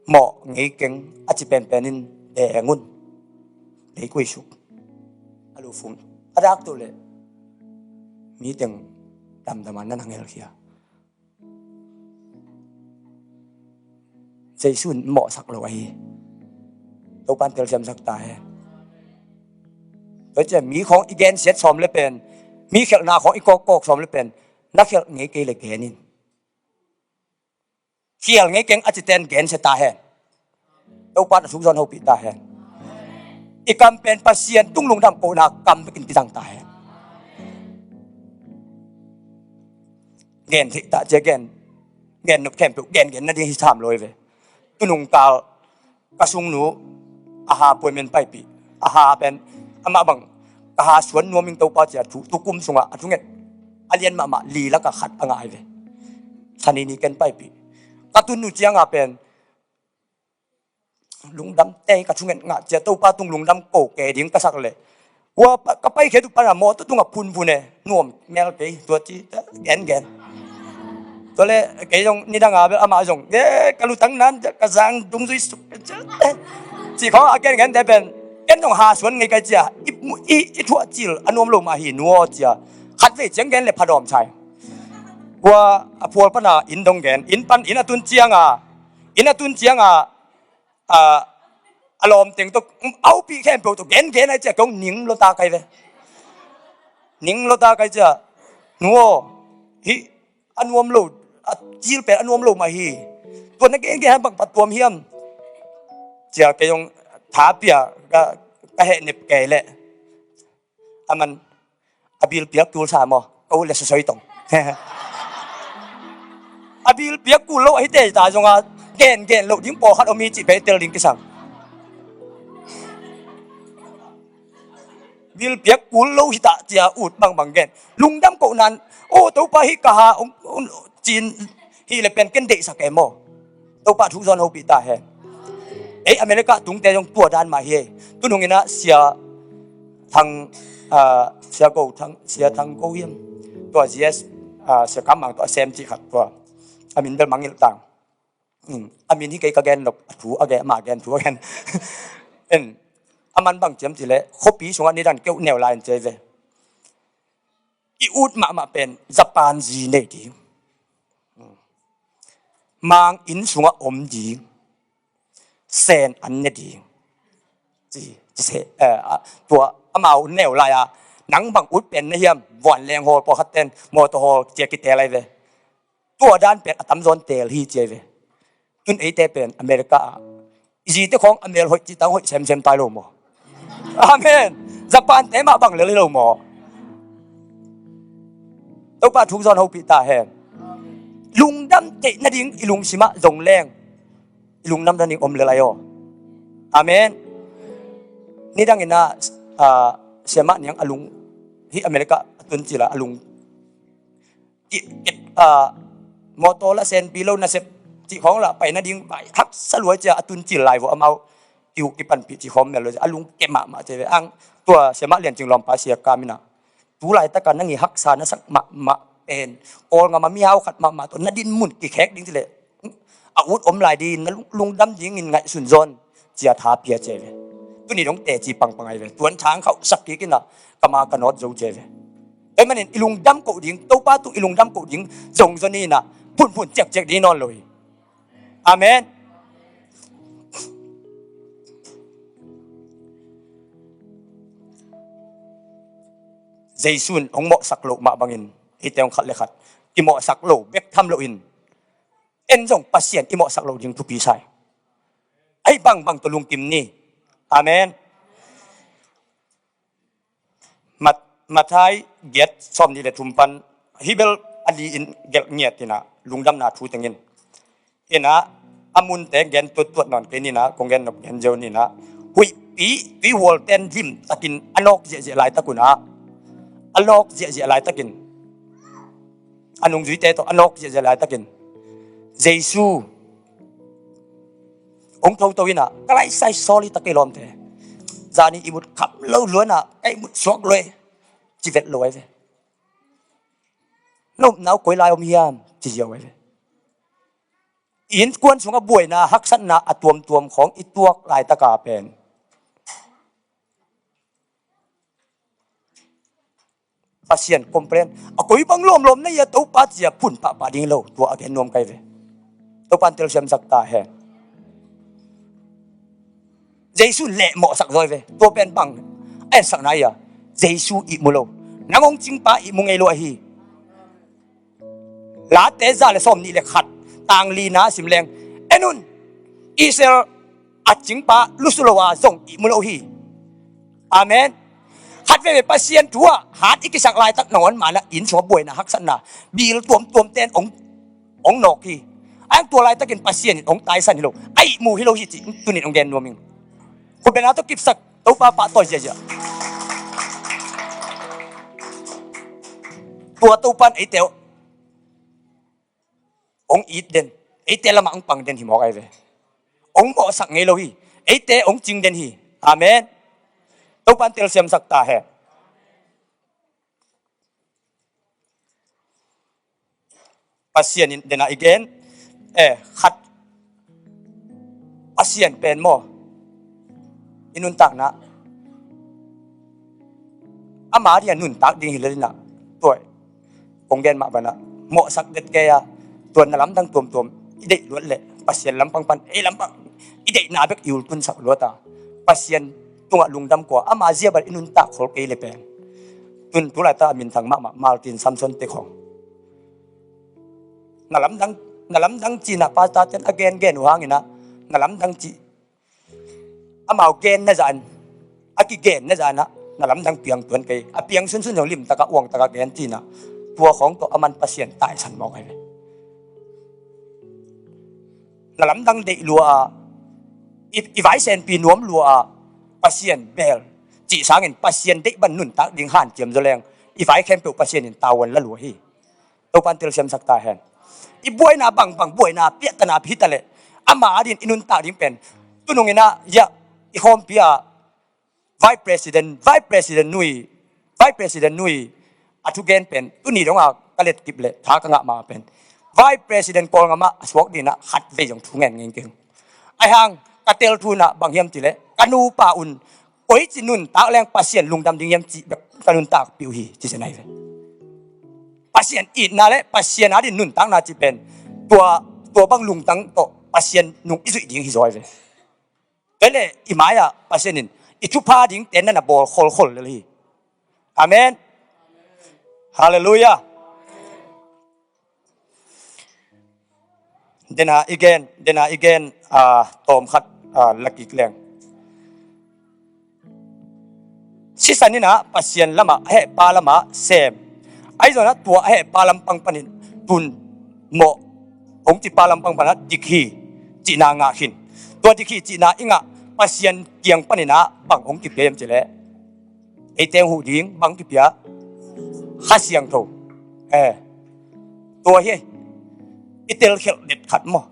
mawh ngei keng a ci penpen in deng un. Dei kuisuk a lufum a dak tu le, mi teng damdam a nan a ngelkhia. Jesu in mawhsak lo ahi. Topa'n telsiamsak ta hen. Tua ciang mi khawng i gensiat sawm le pen, mi khelhna khawng i kawkkawk sawm le pen, na khelh ngei kei le gen in. Khial ngei keng a citen gensia ta hen. Topa'n a thuk zawn hopih ta hen. I kam pen Pasian tung lungdam kohna kam bekin kizang ta hen. Gen theih ta cia gen, gen nop khempeuh gen gen nading hi tham lo hi ve. Tunung kal ka sungnu a ha puai men paipih, a ha pen amah bang ka ha suan nuam ing Topa cia thu, tukum sungah a thunget a lian mahmah li lakah khat a ngah hi ve. Sani ni ken paipih. Ka tun uh ciangah pen lungdam tei ka thunget ngah cia Topa tung lungdam ko ke ding ka sak leh, ua pa, ka paikhiat uh pana mawtaw tungah phunphun e, nuam mel kei, tua ci, gen gen. Tua le kei zong nidang a bel amah zong, e, ka lutang nan ka zang dungzui suk, ci khawng a gen gen te pen, ken zong ha suan ngei kai cia, i, i, i thuah cil a nuam lo mah hi nu aw cia, khat vei ciang gen le phadawm sai. Ua a phual pana inn dong gen, inn pan inn a tun cianga, inn a tun cianga, a, a lawm teng tawh, um, aupih khempeuh tawh gen gen ai cia kong ning lo ta kai ve. Ning lo ta kai cia, nu aw, hi a nuam lo, a cil pen a nuam lo mah hi. Tua na gen gen bang pat tuam hiam? Cia kei zong tha pia ka, ka heh nep kei leh. A man a bil piak tul sa maw, ka ut le sosoi tong. A bil piak kul lo ahi te ta zonga gen gen lo ding pawlkhat om hi cih pen i tel ding kisam. Bil piak kul lo hi ta cia ut bangbang gen. Lungdam ko nan, o Topa hi ka ha, um, um, cin hi le pen ken deihsak e maw. Topa thuk zawn hopih ta hen. Ei America tungte zong tua dan mah hi ei. Tunung ina Sia Thang, ah, Sia Go Thang, Sia Thang Go hiam. Tua G S, ah, Sia Kam Mang tua a sem cih khat tua. A min bel mangilh tang. Hmm. A min hi kei ka gen nop, a thu a gen, ama gen thu a gen. En, a man bang ciam cih leh, khuapi sungah nidan keuh neu lai in cei ve. I ut mahmah pen Japan zi nei ding. Mang inn sungah om ding. Sen an ne ding. Ci, ci se, eh, a, tua amau neu lai a, nang bang ut pen na hiam, vuan leng hawl pawlkhat ten, mawtaw hawl cia kite lai ve. Tua dan pen a tamzawn teel hi cia ve. Tun eite pen America ah i zite khawng a mel hoih cih tang hoih semsem tai lo maw? Amen. Japan te mah bang lel hi lo maw? Topa thuk zawn hopih ta hen. Lungdam theih nading i lungsimah zong leng i lungdam nading om lel ai aw. Amen. Nidang ina, ah, siamah niang a lung hi America a tun cila a lung ki, ki, ah, mawtaw la senpi lo nasep cih khawng lah pai nading vai haksa luai cia a tun cil lai vua amau kiu kipanpih cih khawng mel lo cia a lungke mahmah cia ve ang tua siamah liancing lawmpa sia ka mina tu laitaka nang i haksa na sak mahmah pen Kawlngam a mihau khat mahmah tawh na din mun kikhek ding cileh a ut om lai ding na lung, lungdam dingin ngaihsun zawn cia tha pia cia ve. Tuni dong teci pangpang ai ve. Tuan thang khauh sak kik ina kama ka nawt zo cia ve. Tua manin i lungdam koh ding, Topa tu i lungdam koh ding zong zon ina phunphun ciakciak ding nawn lo hi. Amen. Jesu in hong mawhsak loh mah bangin hite hong khat le khat kimawhsak lo bek tham loin en zong Pasian i mawhsak lo ding thupi sai. Ahi bangbang tawh lungkim ni. Amen. Mat-, Mathai giat sawm nih le thum pan hi bel a li in gelh ngiat ina lungdamna thu tengin ina a munte gen tuattuat nawn kei nina kong gen nop gen zeu nina huihpi tuihual ten lim takin a nawk ziahziah laitak una a nawk ziahziah laitakin a nungzuite tawh a nawk ziahziah laitakin Jesu hong thoto ina ka laisai sawl hi ta kei lawmte. Zani i mut kham lo luana ka i mut suak lo e. Ci vet lo ai ve. Nopna uh koi lai om hiam ci ziau ai ve. I innkuan sungah buaina haksatna a tuamtuam khawng i tuak laitaka pen Pasian complain a koi bang lawmlawm na ia Topa cia phun pahpah ding lo tua a gen nuam kai ve. Topa in telsiamsak ta hen. Jesu in lehmawhsak zaw hi ve. Tua pen bang a etsakna hi a, Jesu ihmu lo. Nang hong cingpa ihmu ngei lo ahi. Late za le sawmnih le khat, tang lina sim leng, en un, Israel a cingpa lusu lo a zong ihmu lo hi. Amen. Khat veve Pasian thu ah hat i kisak laitak nangawn manah inn sungah buaina haksatna, bil tuamtuam ten hong, hong nawk hi. A hang tua laitakin Pasian in hong taisan hi lo, a ihmu hi lo hi cih tunin hong gen nuam ing. Khutbetna tawh kipsak, Topa pahtawi ziazia. Tua Topa in eite hong it den, eite lamah hong pang den hi mawk ahi ve. Hong mawhsak ngei lo hi, eite hong cing den hi. Amen. Topa in telsiamsak ta hen. Pasian in dena i gen, eh, khat, Pasian pen maw, i nuntakna ama dia nuntak ding hi le dina, tua kong gen mah banah mawhsak det kei a, tua na lamdang tuamtuam i deih luat leh Pasian lampang pan ei lampang i deihna bek i ultunsak luat a, Pasian tungah lungdam kua ama zia bel i nuntak khol kei le pen, tun tu laita a minthang mahmah Martin Samson te khong, na lamdang, na lamdang cih na pastor ten a gengen uh hangin ah, na lamdang cih amau gen na zah in, a kigen na zah in ah, na lamdang piang tuan kei, a piang sunsun zong limtak a uangtak a gen cih na, tua khong tawh aman Pasian taisan mawk ahi ve. Na lamdang deih lua a, i, i vaisenpi nuam lua a, Pasian bel cih sangin Pasian deih ban nuntak ding hanciam zaw leng, i vai khempeuh Pasian in tavuan la lua hi. Topa in telsiamsak ta hen. I buaina bangbang, buaina piahtana hi ta leh, ama adin i nuntak ding pen, tunung in ah, ya, i khawmpi a Vice President, Vice President nui, Vice President nui a thugen pen, tuni dong a ka letkip leh tha ka ngah ma pen, Vice President Kawlgam ah a suak ding ah khat vei zong thu ngen ngei keng. Ahi hang ka tel thu in ah bang hiam cih leh, ka nupa un koici nuntak leng Pasian lungdam ding hiam cih bek ka nuntakpih uh hi, ci zen ahi ve. Pasian itna le Pasian adin nuntakna cih pen, tua, tua bang lungtang tawh Pasian nung i zuih ding hi zaw ahi ve. Kei le i mai-ah Pasian in i thupha ding ten na na bawl kholkhol lel hi. Amen. Halleluiah. Dena i gen, dena i gen, ah, tawm khat, ah, la kik leng. Sisan in ah Pasian lamah, a hehpa lamah sem. Ahi zongin ah tua a hehpa lampang panin tun mawh hong cipa lampang panah dik hi cihna ngah khin. Tua dik hi cihna i ngah Pasian kiang panin ah bang hong kipia hiam cih leh, ei teng huh ding bang kipia? Kha Siangtho. Eh. Tua hi. I telkhialh det khat maw.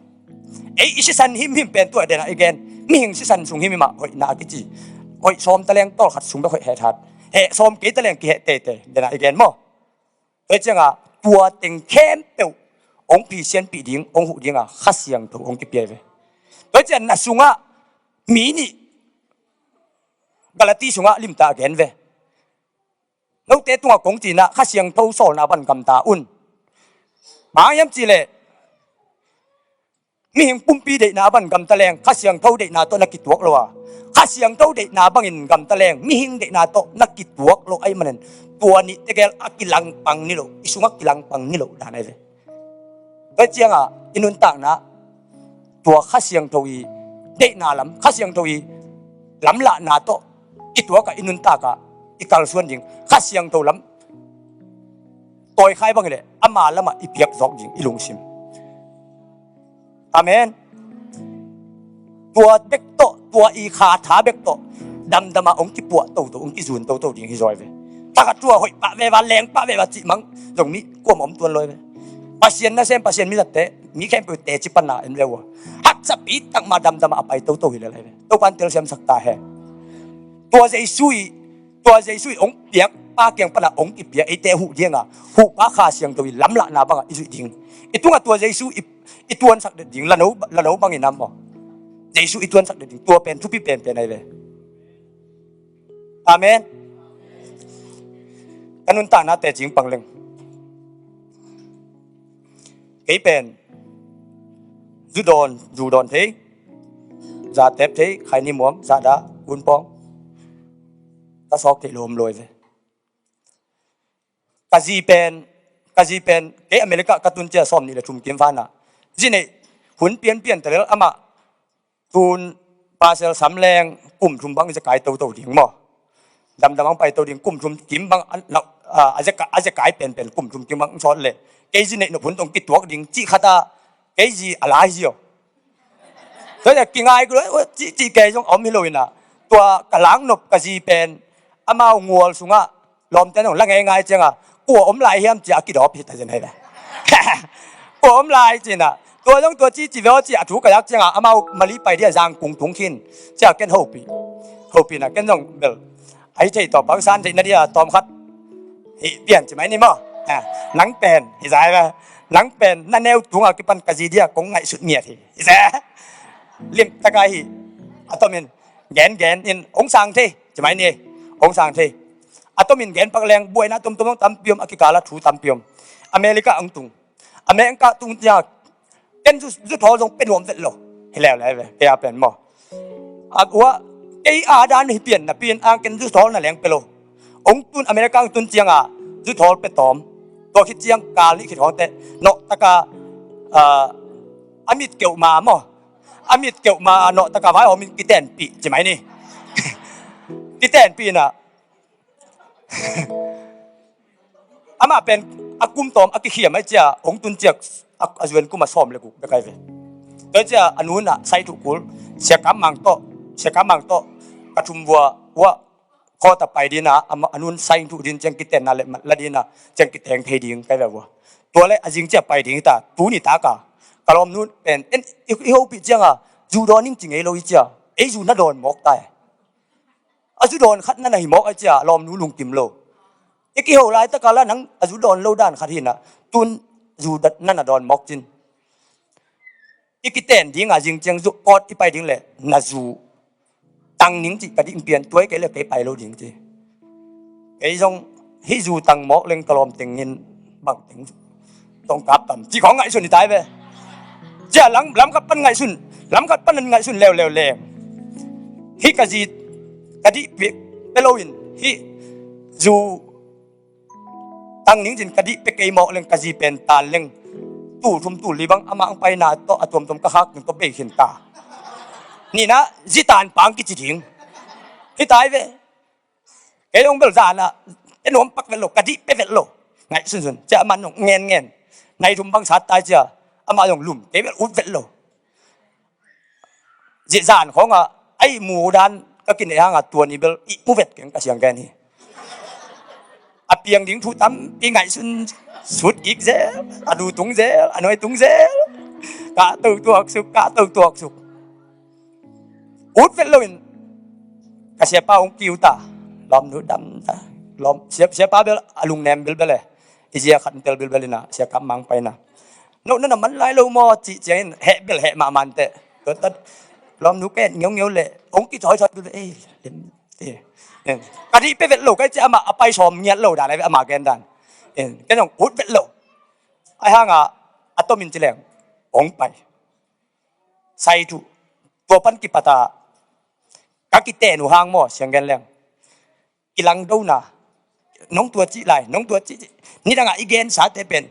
Ei i sisan himhim pen tua dena i gen. Mihing sisan sung himhim ah hoihna a kici. Hoih sawm taleng tawlkhat sung bek hoih hethat. Heh sawm kei taleng kiheh teitei. Dena i gen maw. Tua ciangah tua teng khempeuh hong phisianpih ding, hong huh dingah Kha Siangtho hong kipia hi ve. Tua ciang na sungah mi nih Galati sungah limtak gen ve. Note tungah kong cihna Kha Siangtho sawlna ban gamta un. Bang hiam cih leh mihing pumpi deihna ban gamta leng Kha Siangtho deihna tawh na kituak lo a, Kha Siangtho deihna bangin gamta leng mihing deihna tawh na kituak lo ahih manin tua nih tegel a kilangpang ni lo, i sungah kilangpang ni lo dan ahi ve. Tua ciangah i nuntakna tua Kha Siangtho i deihna lam, Kha Siangtho i lamlahna tawh i tuakah i nuntakah i kalsuan ding, Kha Siangtho lam tawikhai bang hileh ama lamah i piak zawk ding i lungsim. Amen. Tua bek tawh, tua i kha tha bek tawh damdamah hong kipuah toto, hong kizun toto ding hi zaw hi ve. Thakhat thu a hoih pah veva, leng pah veva cih mang zong mi kuamah om tuan lo hi ve. Pasian nasem, Pasian mizatte, mi khempeuh teci panna en ve ua. Haksa pitak mah damdamah a pai toto hi lel hi ve. Topa in telsiamsak ta hen. Tua Jesu i, tua Jesu i hong piak pa kiang panah hong kipia eite huh dingah huhpa Kha Siangtho i lamlahna bangah i zuih ding. I tungah tua Jesu i, i tuansak det ding, lano, lano bangin a maw. Jesu i tuansak det ding, tua pen thupi penpen ahi ve. Amen. Ka nuntakna tecing pang leng. Kei pen zu dawn, zu dawn thei. Za tep thei, khaini muam, za da, kun pawng. Ka sawk theih lo om lo hi ve. Ka zi pen, ka zi pen, kei America ka tun cia sawm nih le thum kim vanah. Zi neih, hun pianpian ta lel amah, tun pasal sam leng kum thum bang zia kai toto ding maw. Damdam ang pai to ding kum thum kim bang a, a, a zia kai penpen kum thum kim bang sawt le. Kei zi neih nop hun tong kituak ding cih khata, kei zi a lai zi aw. Tua cia kingai ku lo, cih, cih kei zong a om hi lo inah. Tua ka lang nop ka zi pen, amau ngual sungah, lawmte nong la ngeingai cianga, kua om lai hiam cia a kidawp hi ta zen hei ve. Kua om lai cinah, tua zong tua ci ci veo cia a thu ka yak cianga, amau mali pai dia zang kung tung khin, cia ken hopi. Hopi na ken zong bel. Ahi thei tawh pangsan theih na dia tawm khat. Hi pian ci mai ni maw. Nang pen, hi zai ve. Nang pen, na neu tunga kipan ka zi dia kong ngaihsut ngiat hi. Hi zai. Lim taka hi. A tomin, gen gen in, ong sang thei. Ci mai ni, ong sang thei. A tomin gen pak leng, buaina tomtom tampi om, a kikala thu tampi om. America ang tung. America tung tia, ken zu, zu thawl zong pe nuam vet lo. Hi leuleu ve, kei a pen maw. A ua, kei a dan hi pian napi in ang ken zu thawl na leng pe lo. Ong tun America ang tun cianga, zu thawl pe tawm. Tua khit ciang kal nih khit hawngte, nawh taka, ah, a mit keuh ma maw. A mit keuh ma nawh taka vai hawmin kitenpih, ci mai ni. Kitenpih na. Amah pen a kum tawm a kikhiam ai cia, hong tun ciak a, a zuan kum a sawm le guk bek ai ve. Tua cia a nunah sai thuh kul, siakam mang tawh, siakam mang tawh, ka thum vua, uah, khawta pai dina, a, a nun sai thuh din ciang kitenna le la dina, ciang kiteng thei ding kai ve vua. Tua le a zing cia pai ding ta, tuni taka, ka lawm nun pen, en, i, i hopih cianga, zu dawn ning ci ngei lo i cia, ei zu na dawn mawk tai. A zu dawn khat na na hi mawk a cia, a lawmnu lungkim lo. I kiho laitaka la nang a zu dawn lo dan khat hinah, tun zu dat na na dawn mawk cin. I kiten dinga zing ciang zu pawt i pai ding le, na zu tang ning cih ka dih pian tuai kei le kei pai lo ding ci. Kei zong hih zu tang mawk leng ka lawm tengin bang teng tongkap tam cih khawng ngaihsun hi tai ve. Cia lam, lam khat pan ngaihsun, lam khat pan an ngaihsun leuleu leng. Hih ka zi ka dih pe, pe loin hih zu tang ning cin ka dih pe kei mawk leng ka zi pen tan leng. Tul thum tul li bang amah ang paina tawh a tuamtuam ka khak ning tawh bei khin ta. Nina zi tan pang kici ding. Hi tai ve. Kei hong bel zanah, e nuam pak vet lo, ka dih pe vet lo. Ngaih sunsun, cia amah nong ngen ngen. Nai thum bang sat tai cia, amah zong lum, kei bel ut vet lo. Zih zan khawngah, ai mu dan, ka kinei hangah tua ni bel, i mu vet keng ka siang gen hi. A piang ding thu tampi ngaihsun, sut ik zel, a du tung zel, a nuai tung zel. Ka to tuak suk, ka to tuak suk. Ut vet loin ka siapa hong kiu ta. Lawmnu dam ta. Lawm, sia, siapa bel a lungnem bilbel e. I zia khat tel bilbel ina, sia kap mang paina. No, no, na man lai lo maw, cih ciangin heh bel heh mahmah teh. Tua tat, lawmnu ken ngeungeu le, hong kicawi cawi bilbel, eh, lem, eh, eh. Ka dih pe vet lo, kai cia amah a pai sawm ngiat lo dan, amah gen dan. Eh, ken hong ut vet lo. Ai hanga, a tomin ci leng, hong pai. Sai thuh, tua pan kipata, ka kiten uh hang maw, siang gen leng. Kilangdona, nong tua cih lai, nong tua cih, nidangah i gensate pen.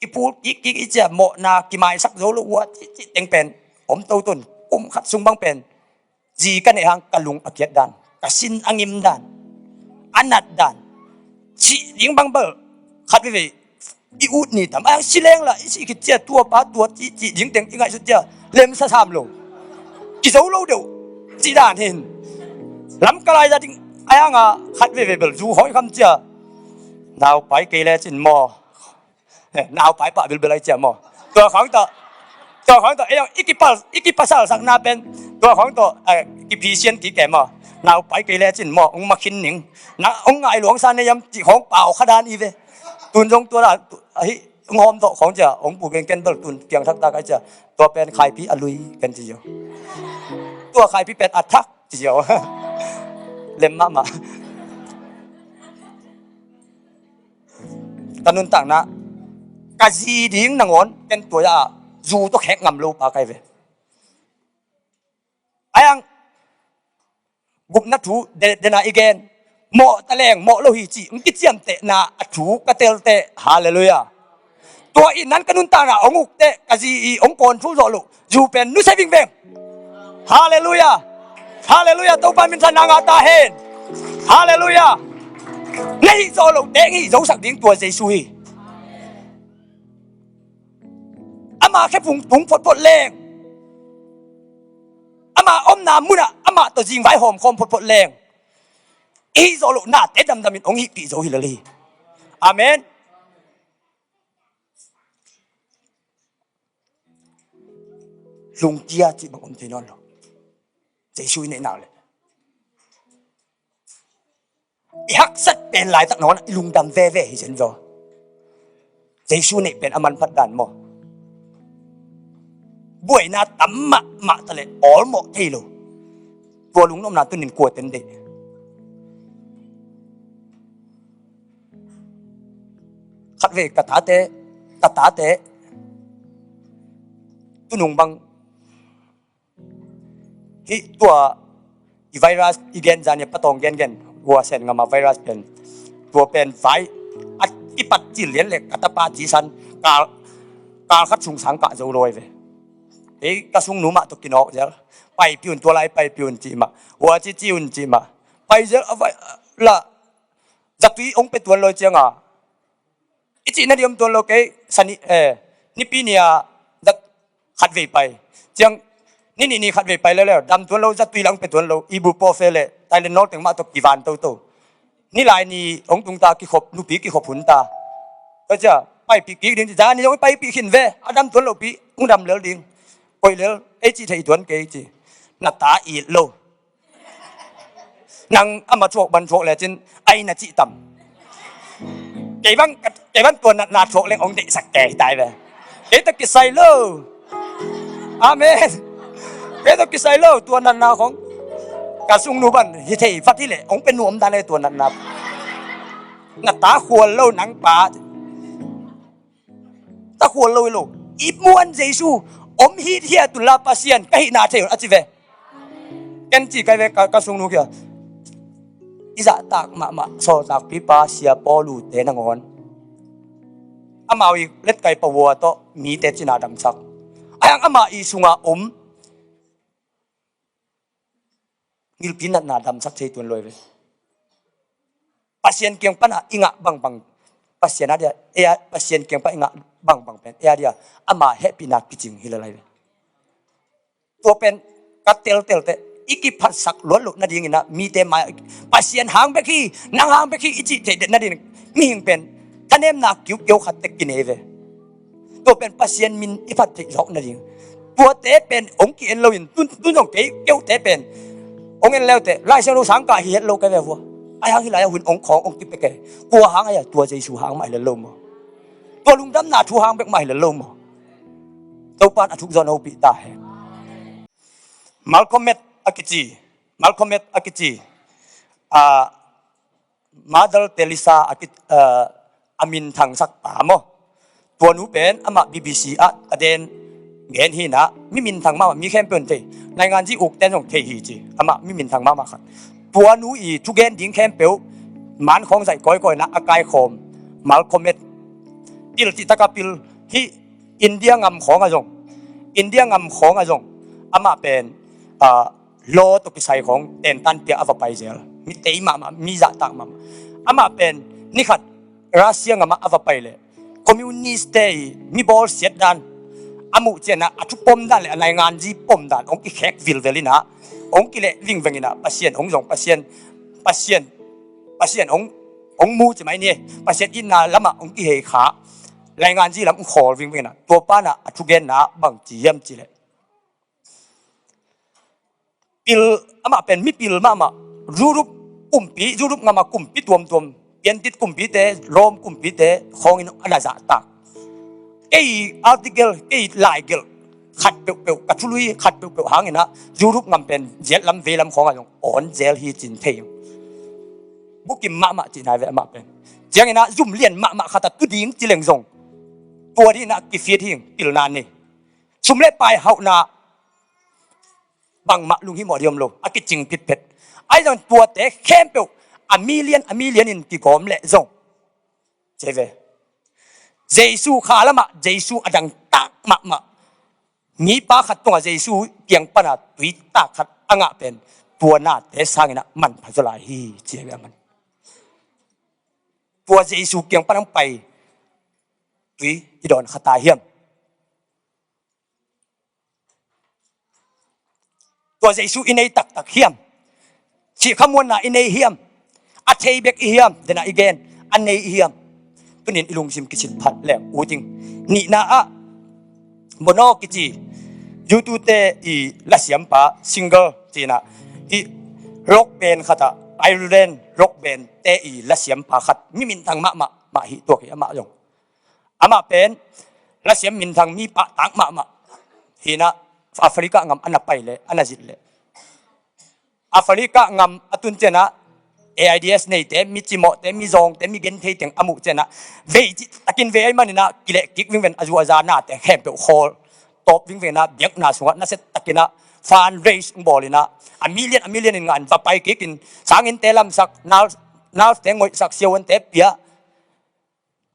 Kipul, kik, kik, i cia mawhna, kimaisak zo lo ua, cih, cih, teng pen. Om to tun, kum khat sung bang pen. Zi ka neih hang ka lung a kiat dan, ka sin a ngim dan, a nat dan. Cih ding bang bel, khat veve, i ut ni tam, a si leng la, i si khit cia tua pa tua ci, ci ding teng i ngaihsut cia, lemsa sam lo. Kizo lo deuh, ci dan hin. Lam ka lai za ding, a hanga khat veve bel, zu hoi kham cia. Nau pai kei le cin maw. Eh, nau pai pah bilbil ai cia maw. Tua khawng tawh, tua khawng tawh, ei, i kipal, i kipasal sakna pen. Tua khawng tawh, eh, kipisian kik e maw. Nau pai kei le cin maw, ong makhin ning. Na, ong ngai luang sa ne yam, ci khawng pau kha dan i ve. Tun zong tua la, tu, ahi, ong hawm tawh khawng cia, ong pu gen ken bel tun, kiang thak tak ai cia. Tua pen khaipi a lui, ken ci zio. Tua khaipi pen a thak, ci zio. Lem mahmah. Ka nuntakna, ka zi ding nangawn, ken tua ya, zu tawh khek ngam lo pa kai ve. Upna thu de-, dena i gen. Mawh ta leng mawh lo hi cih hong kiciamtehna a thu ka telteh. Halleluiah. Tua in nan ka nuntakna hong ukteh, ka zi i hong kawn thu zawh loh zu pen nusia vingveng. Halleluiah. Halleluiah. Topa minthanna ngah ta hen. Halleluiah. Na hih zawh loh teng hih zosak ding tua Jesu hi. Ama khephung tung photphot leng, ama omna munah amah tawh zingvai hawmkhawm photphot leng, i hih zawh loh nate damdamin hong hihpih zo hi lel hi. Amen. Lungkia cih bang om thei nawn lo. Jesu i neihnak le i haksat pen laitak nangawn i lungdam veve hi zen zaw. Jesu neih pen a manphat dan maw? Buaina tam mahmah ta le awlmawh thei lo. Tua lungnopna tunin kua ten deih? Khatvei ka tate, ka tate tunung bang hih tua i virus i gen zan i patawng gengen, hua sen ngama virus pen, tua pen vai a kipat cil lian le ka tapa cisan kal, kal khat sung sang kah zo lawi ve. Ei ka sungnu mah tawh kinawk zel. Paipi un, tua lai paipi un ci mah, hua cici un ci mah. Pai zel a vai la zatui hong pe tuan lawi cianga i cih nading om tuan lo kei. Sani, eh, nipi ni-a dak khatvei pai. Ciang ni nih ni khatvei pai leuleu, dam tuan lo, zatui lang pe tuan lo, ibuprofen le Tylenol teng mah tawh kivan toto. Nilai ni hong tung ta, kikhop, nupi kikhop hun ta. Tua cia paipih kik ding ci, zani zong i paipih khin ve, a dam tuan lo pi, hong dam lel ding. Koih lel, ei cih thei tuan kei ci. Na ta it lo. Nang ama thuak ban thuak lecin ai na cih tam. Kei bang, kei bang tua natna thuak leng hong deihsak kei tai ve. Kei tawh kisai lo. Amen. Kei tawh kisai lo tua natna khong. Ka sungnu ban hi thei fat hi leh hong pe nuam dan e tua natna. Na ta khual lo nang pa. Ta khual lo hi lo. I muan Jesu om hithiat unla Pasian ka hihna thei un a ci ve. Ken ci kai ve ka, ka sungnu kia. I zahtak mahmah sawltakpipa Sia Paulu te nangawn amau i letkai pawua tawh mite cina damsak. Ahiang ama i sunga om ngilpi natna damsak thei tuan lawi ve. Pasian kiang pana i ngah bangbang, Pasian a dia, e a, Pasian kiang pana i ngah bangbang pen e a dia ama hehpihna kicing hi lalai ve. Tua pen ka teltelte i kiphatsak luat loh nadingin ah mite mai Pasian hang bek hi, nang hang bek hi i cih theih det nadingin mihing pen thanemna kiukeu khat tek kinei ve. Tua pen Pasian min i phat theih zawk nading. Tuate pen hong ki-en loin tun, tun zong kei keute pen hong en leute Lai Siangtho sang kah hi het lo kei ve vua. Ai hang hi lai a hun hong khawng hong kipia kei. Tua hang ai a tua Jesu hang mah hi lel lo maw? Tua lungdamna thu hang bek mah hi lel lo maw? Topan a thuk zawn hopih ta hen. Malcolm X a kici, Malcolm X a kici, a, Mother Teresa a ki, a, a minthangsak pa maw? Tua nu pen amah B B C ah a den gen hi na, mi minthang mahmah, mi khempeuh in thei, naingan zi ukten zong thei hi ci, amah mi minthang mahmah khat. Tua nu i thugen ding khempeuh man khawng zaih kawikawi na a kaikhawm Malcolm X pil cih taka pil hi. India ngam khawngah zong, India ngam khawngah zong amah pen, a, law tawh kisai khawng tentan pia a va pai zel. Mi tei mahmah, mi zahtak mahmah. Amah pen nikhat Russia ngamah a va pai leh communist te i mi bawlsiat dan a muh cianah a thu pom dan le a naingan zi pom dan hong kikhek vilvel inah hong kileh vingveng inah Pasian hong zong, Pasian, Pasian, Pasian hong, hong mu ci mai ni. Pasian itna lamah hong kihei kha. Naingan zi lam hong khawl vingveng inah tua panah a thugenna bang ci hiam ci leh pil, amah pen mipil mahmah. Europe kumpi, Europe ngamah kumpi tuamtuam, piantit kumpite, Rome kumpite khawngin a na zahtak. Kei article, kei laigelh khat peuhpeuh, ka thului khat peuhpeuh hanginah Europe ngam pen ziat lam vei lam khawngah zong awn zel hi cin thei. Bukim mahmah cihna ve amah pen. Cianginah zum lian mahmah khatah tu ding ci leng zong tua dinah kifit hi, pilna nei. Sum le pai hauhna bangmah lunghimawh ding om lo, a kicing pitpet. Ahi zong tuate khempeuh a million a million in kigawm leh zong, ci ve, Jesu kha lamah Jesu a dangtak mahmah. Mipa khat tungah Jesu kiang pana tui tak khat a ngah pen tua nate sanginah manpha zaw lai hi, ci ve a man. Tua Jesu kiang pana hong pai tui i dawn kha ta hiam? Tua Jesu i nei taktak hiam? Sihkhamuanna i nei hiam? A thei bek i hiam? Dena i gen a nei i hiam? Tunin i lungsim kisit phat leng ut ing. Nihna ah Bono kici U two te i lasiampa, singer cinah, i rock band khatah, Ireland rock band te i lasiampa khat, mi minthang mahmah mah hi tuak hi amah zong. Amah pen lasiam minthang mi pahtak mahmah hinah, Africa ngam a na pai leh a na zit leh, Africa ngam a tun cianah AIDS neite, mi cimawhte, mi zawngte, mi genthei teng a muh cianah vei cih takin vei ahi maninah kileh kik vingven, a zu a za nate khempeuh khawl tawp vingvenah biakna sungah nasia takinah fundraise hong bawlinah a million a million in ngah in va pai kikin sanginnte lamsak, nurse, nurse te ngoihsak, siavuante pia,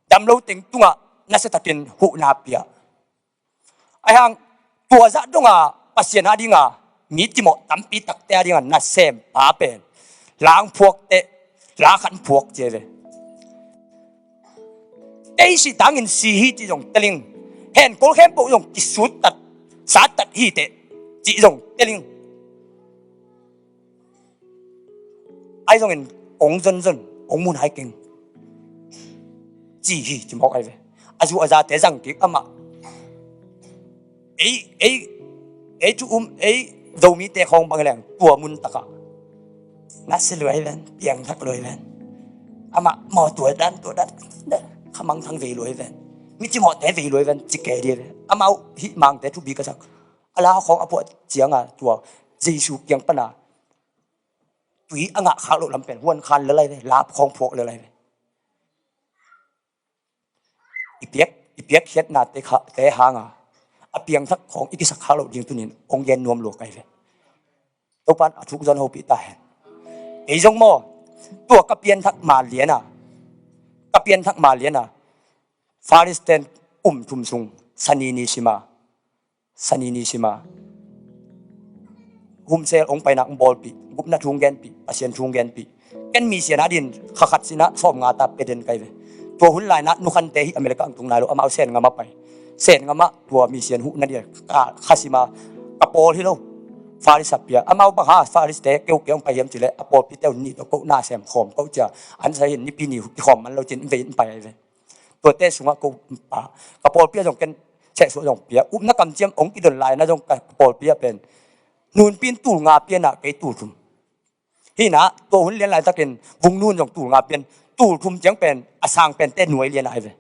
damlo teng tungah nasia takin huhna pia. Ahi hang tua zah donga Pasian a dinga mi cimawh tampi takte a dinga nasempa pen la hong phuak teh, la khat hong phuak ci ve. Kei sih tangin si hi cih zong teling, henkol khempeuh zong kisuttat sattat hi teh cih zong teling. Ahi zongin ong zonzon, ong mun hai keng ci hi, ci mawk ahi ve. A zu a zate zang kik amah. Ei, ei, ei thu um, ei Zomite khawng bang leng tua mun takah nasia luai ven, piangthak luai ven. Amah maw tua dan, tua dan, khamangthang vei luai ven. Mi cimawhte vei luai ven, ci kei dih ve. Amau hih mangte thupi ka sak. A la khawng a puah cianga tua Jesu kiang pana tui a ngah khak loh lam pen huan khan lelai ve, lap khawng phuak lelai ve. I piak, i piak khiatna te kha, te hanga a piangthak khawng i kisak khak loh ding tunin ong gen nuam lua kai ve. Topan a thuk zon hopih ta hen. Kei zong maw, tua ka pianthak ma liana, ka pianthak ma liana Faris ten um thum sung sani ni sima, sani ni sima humsel ong paina ong bawlpih, gupna thu ong genpih, Pasian thu ong genpih. Ken misian a din kha khat sinah sawm nga ta pia den kai ve. Tua hun lainah nukhante hi America ang tung nai lo, amau sen ngam a pai. Sen ngam ah tua misian huh na dia ka kha sima ka pawl hi lo. Faris a pia, amau bang ha Faris te keu keu ong pai hiam cileh a pawlpi te un nih tawh koh na sem khawm koh cia. An sa hin nipi ni kikhawm man lo cin vei in pai ai ve. Tuate sungah ko pa ka pawlpi a zong ken sehsuah zong pia, upna kamciam ong kidon laina zong ka pawlpi a pen nunpin tul nga pianah kei tul thum. Hinah tua hun lian laitakin vung nun zong tul nga pian, tul thum ciang pen a sang pen te nuai lian ai ve.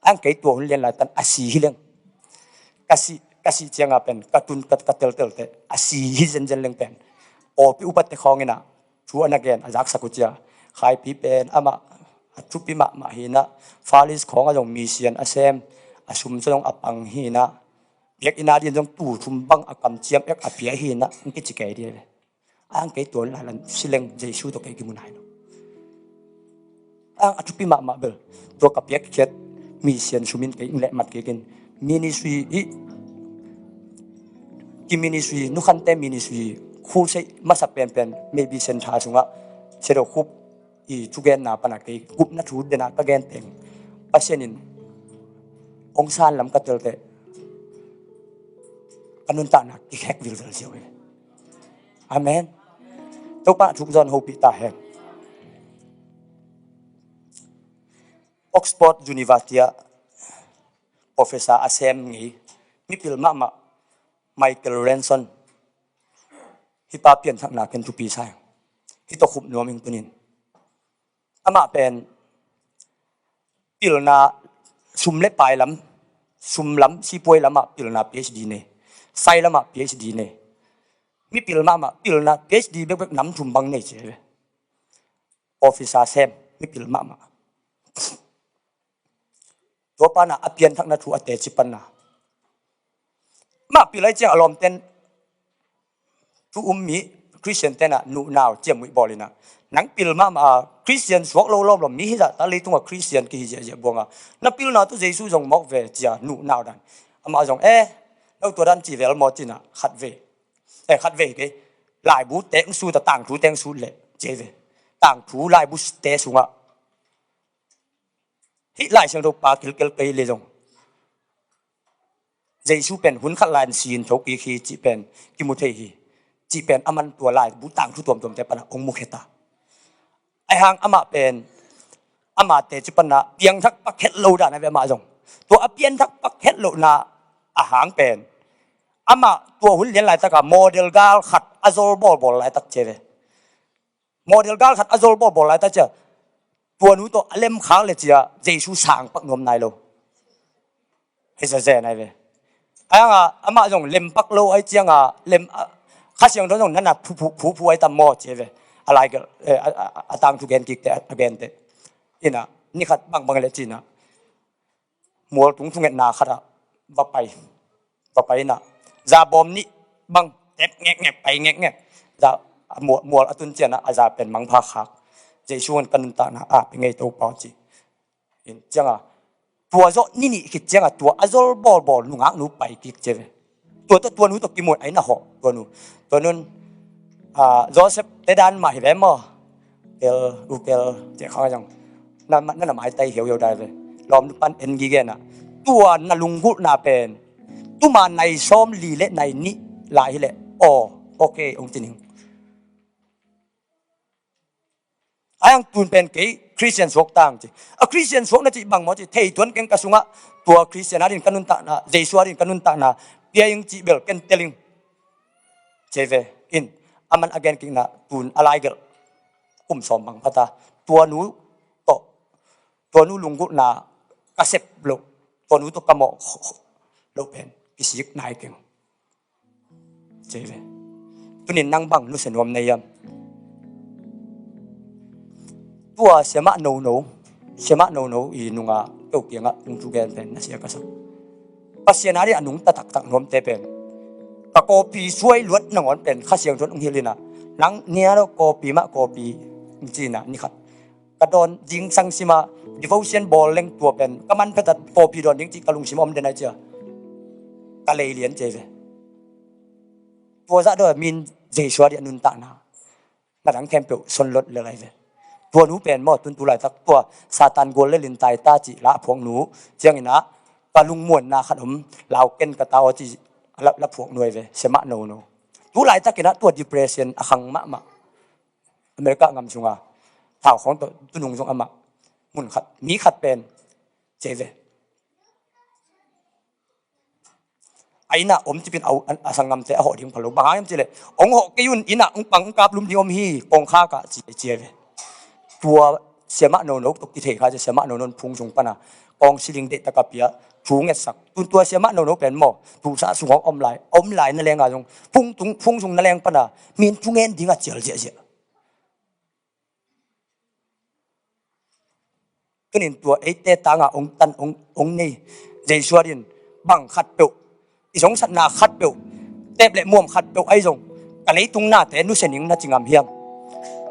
Ang kei tua hun lian laitan a si hi leng ka si, ka si cianga pen ka tun ka, ka teltelte a si hi zenzen leng pen pawlpi upatte khawng inah thu a na gen a zaksak uh cia. Khaipi pen amah a thupi mahmah hinah, Faris khawng a zong misian a sem, a sum zong a pang hinah, biakinn a din zong tul thum bang a kamciam ek a pia hinah ang kici kei dih ve. Ang kei tuan lailan sileng Jesu tawh kei kimun hai lo. Ang a thupi mahmah bel tua ka piakkhiat misian sumin kei ing leh mat kei kin ministry i ki ministry, nukhante ministry, khusei masa penpen maybe sen tha sungah sedo khup i thugenna pana kei gupna thu dena ka genteng Pasian in ong san lam ka telte ka nuntakna kikhek vilvel ziau hi. Amen. Topa thuk zon hopih ta hen. Oxford University ah professor a sem ngei mipil mahmah Michael Renson, hih pa pianthakna ken thupi sa hi. Hih tawh khup nuam ing tunin. Amah pen pilna sum le pai lam, sum lam sipuai lamah pilna PhD nei, sai lamah PhD nei. Mipil mahmah pilna PhD bekbek nam thum bang nei ci ve. Officer sem, mipil mahmah. Tua pana a pianthakna thu a teci panna mah pil ai ciang a lawmten thu um mi Khristian tenah nuhnau ciamnuih bawl inah, nang pil mahmah a Khristian suak lo lawmlawm mi hizah ta leitungah Khristian kihi ziahziah buanga, na pilna tawh Jesu zong mawk ve cia nuhnau dan. Amah zong, eh, no tua dan ci vel maw cinah khat ve. Eh, khat ve hi kei. Laibu teng sut a tangthu teng sut leh ci ve. Tangthu laibu te sungah hih Lai Siangtho pa kilkel pei le zong Jesu pen hun khat lai-in si-in thokik hi cih pen kimu thei hi. Cih pen aman tua laibu tangthu tuamtuamte panah hong mukhia ta. Aihang amah pen amah teci panah piangthak pak het lo dan a ve amah zong. Tua a piangthak pak het lohna ahang pen amah tua hun lian laitakah model gal khat a zol bawlbawl laitak ci ve. Model gal khat a zol bawlbawl laitak cia tua nu tawh a lemkhak le cia Jesu sang pak nuam nai lo. Hei zazen ai ve. Ai anga amah zong lem pak lo ai cianga lem a, Kha Siangtho zong nana phu phu phu phu ai tam maw ci ai ve. A lai gel, eh, a, a, a tangthu gen kikte a, a gente. Ina ni khat bangbang le cina mual tung thungetna khatah va pai. Va pai inah za bawm nih bang tep ngekngek pai ngekngek. Za a mual, mual a tun cianah a za pen mangpha khak. Jesu in ka nuntakna a pe ngei Topa ci. In cianga tua zawh ni nih khit cianga tua a zol bawlbawl nungaknu pai kik ci ve. Tua tawh tua nu tawh kimuan ai na hawh tua nu. Tua nun, ah, Joseph te dan mah hi ve maw. Kel, u kel, ciah khang a zong. Na, na, na maitai hiauhiau dai ve. Lawm nu pan en gige na. Tua na lunggulhna pen tuma nai sawm li le nai nih lai hi leh aw, okay, ong ci ning. Ai ang tun pen kei Khristian suak tang ci. A Khristian suak na cih bang maw ci thei tuan keng ka sungah tua Khristian adin ka nuntakna, Jesu adin ka nuntakna pia ing cih bel ken tel ing. Ci ve in aman a gen kikna tun a lai gelh kum sawm bang phata tua nu tawh, tua nu lunggulhna ka sep loh, tua nu tawh ka mawh loh pen kisik nai keng. Ci ve. Tunin nang bang nusia nuam na hiam? Tua siamah nono, siamah nono i nunga keu kiangah tung thugen pen na sia ka sak. Pasian a dih a nungta taktak nuamte pen ka kawpi suai luat nangawn pen Kha Siangtho in hong hilh inah nang nia lo kawpi mah kawpi, hong ci inah ni khat ka dawn ding sangsima devotion bawl leng tua pen ka manphetat kawpi dawn ding cih ka lungsim om den ai cia ka leilian ci ai ve. Tua zah daw min Jesu a dih a nuntakna na dang khempeuh son lot lel ai ve. Tua nu pen maw tuntu laitak tua Satan gual le lintai ta cih la a phuak nu cianginah ka lungmuanna khat om, lau ken ka ta aw cih la, la phuak nu ai ve. Siamah nono tu laitakinah tua depression a khang mahmah. America ngam sunga thau khawng tawh tunung zong amah mun khat mi khat pen ci ai ve. A innah om cipin a, a sanggamte a hawh ding pha lo. Bang hang hiam cileh ong hawh kei un innah ong pang ong kap lum ding om hi kong khakah ci, ci ai ve. Tua siamah nono tawh kithei kha cia siamah nono in phung sung pana kong siling deihtak a pia thu ngetsak. Tun tua siamah nono pen maw tusah sung hong om lai, om lai na lenga zong phung tung, phung sung na leng pana min thu ngen dingah cial ziahziah. Tunin tua eite tanga ong tan ong, ong nei Jesu a din bang khatpeuh, i zongsatna khatpeuh, tep le muam khatpeuh ahi zong ka leitung nate nusia ning na ci ngam hiam?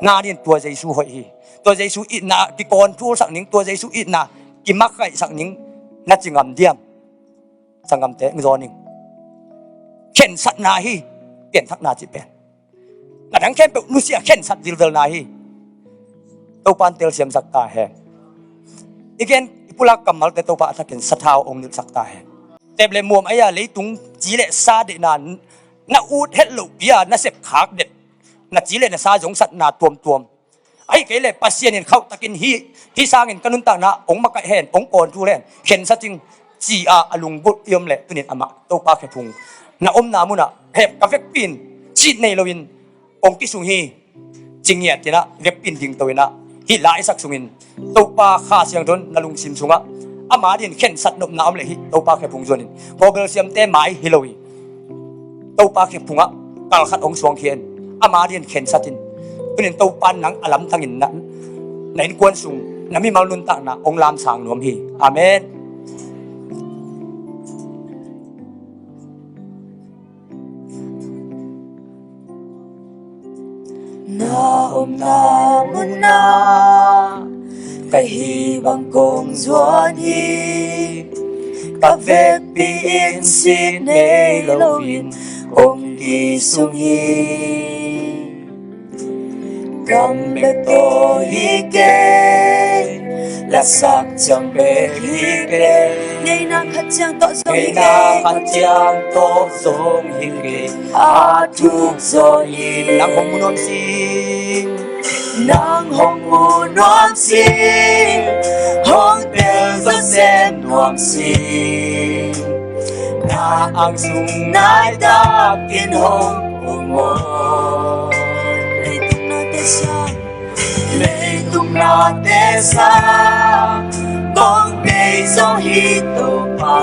Na din tua Jesu hoih hi. Tua Jesu itna kikawn thulsak ning, tua Jesu itna kimakkaihsak ning na ci ngam diam? Sanggamte ong zawn ing. Khensatna hi. Pianthakna cih pen na dang khempeuh nusia khensat vilvelna hi. Topa in telsiamsak ta hen. I gen i pulak kammalte Topa a thakin sathau ong nilhsak ta hen. Tep le muam aia leitung ci le sa deihna na ut het loh pia na sepkhak det na ci le na sa zongsatna tuamtuam. Ahi kei le Pasian in khauhtakin hi, hi sangin ka nuntakna ong makaih hen, ong kawn thul hen, khensa cing ci-a a lunggulh i om le tunin amah Topa khephung na omna munah hep ka vekpi in cit nei loin ong kisung hi. Cingiat inah vekpi in dingto inah hih laisak sungin Topa Kha Siangtho in na lungsim sungah ama din khensat nopna om le hih Topa khephung zuanin kawbel siamte mai hi lo hi. Topa khephungah kalkhat hong suangkhia in ama din khensatin tunin Topa nang a lamtangin na, na innkuan sung na mimal nuntakna hong lamsang nuam hi. Amen. Na munah ka hih bang kong zuan hi. Ka vekpi in sin nei loin kong kisung hi. Gam bek tawh hi kei, lasak ciang bek hi kei. Ngeina khat ciang tawh zong hi kei. Ngeina khat ciang tawh zong hi kei. A thuk zaw in nang hong mu nuam sih. Nang hong mu nuam sih. Hong tel zaw sem nuam sih. Na ang sung nai takin hong um aw. Leitung nate sang, leitung nate sang, kong bei zaw hi Topa.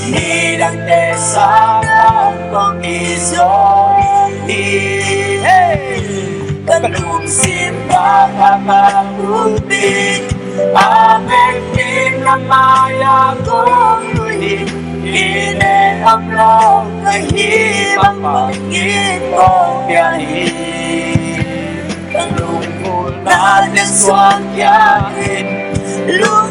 Midangte sang kong bei zaw hi. Hey! Ka lungsim bang a ka pulpit, a vekpi in na mai-ah kong lui hi. I leh om lo ka hih bang bangin kong pia hi. Ka lunggulhna teng suang khia in, lung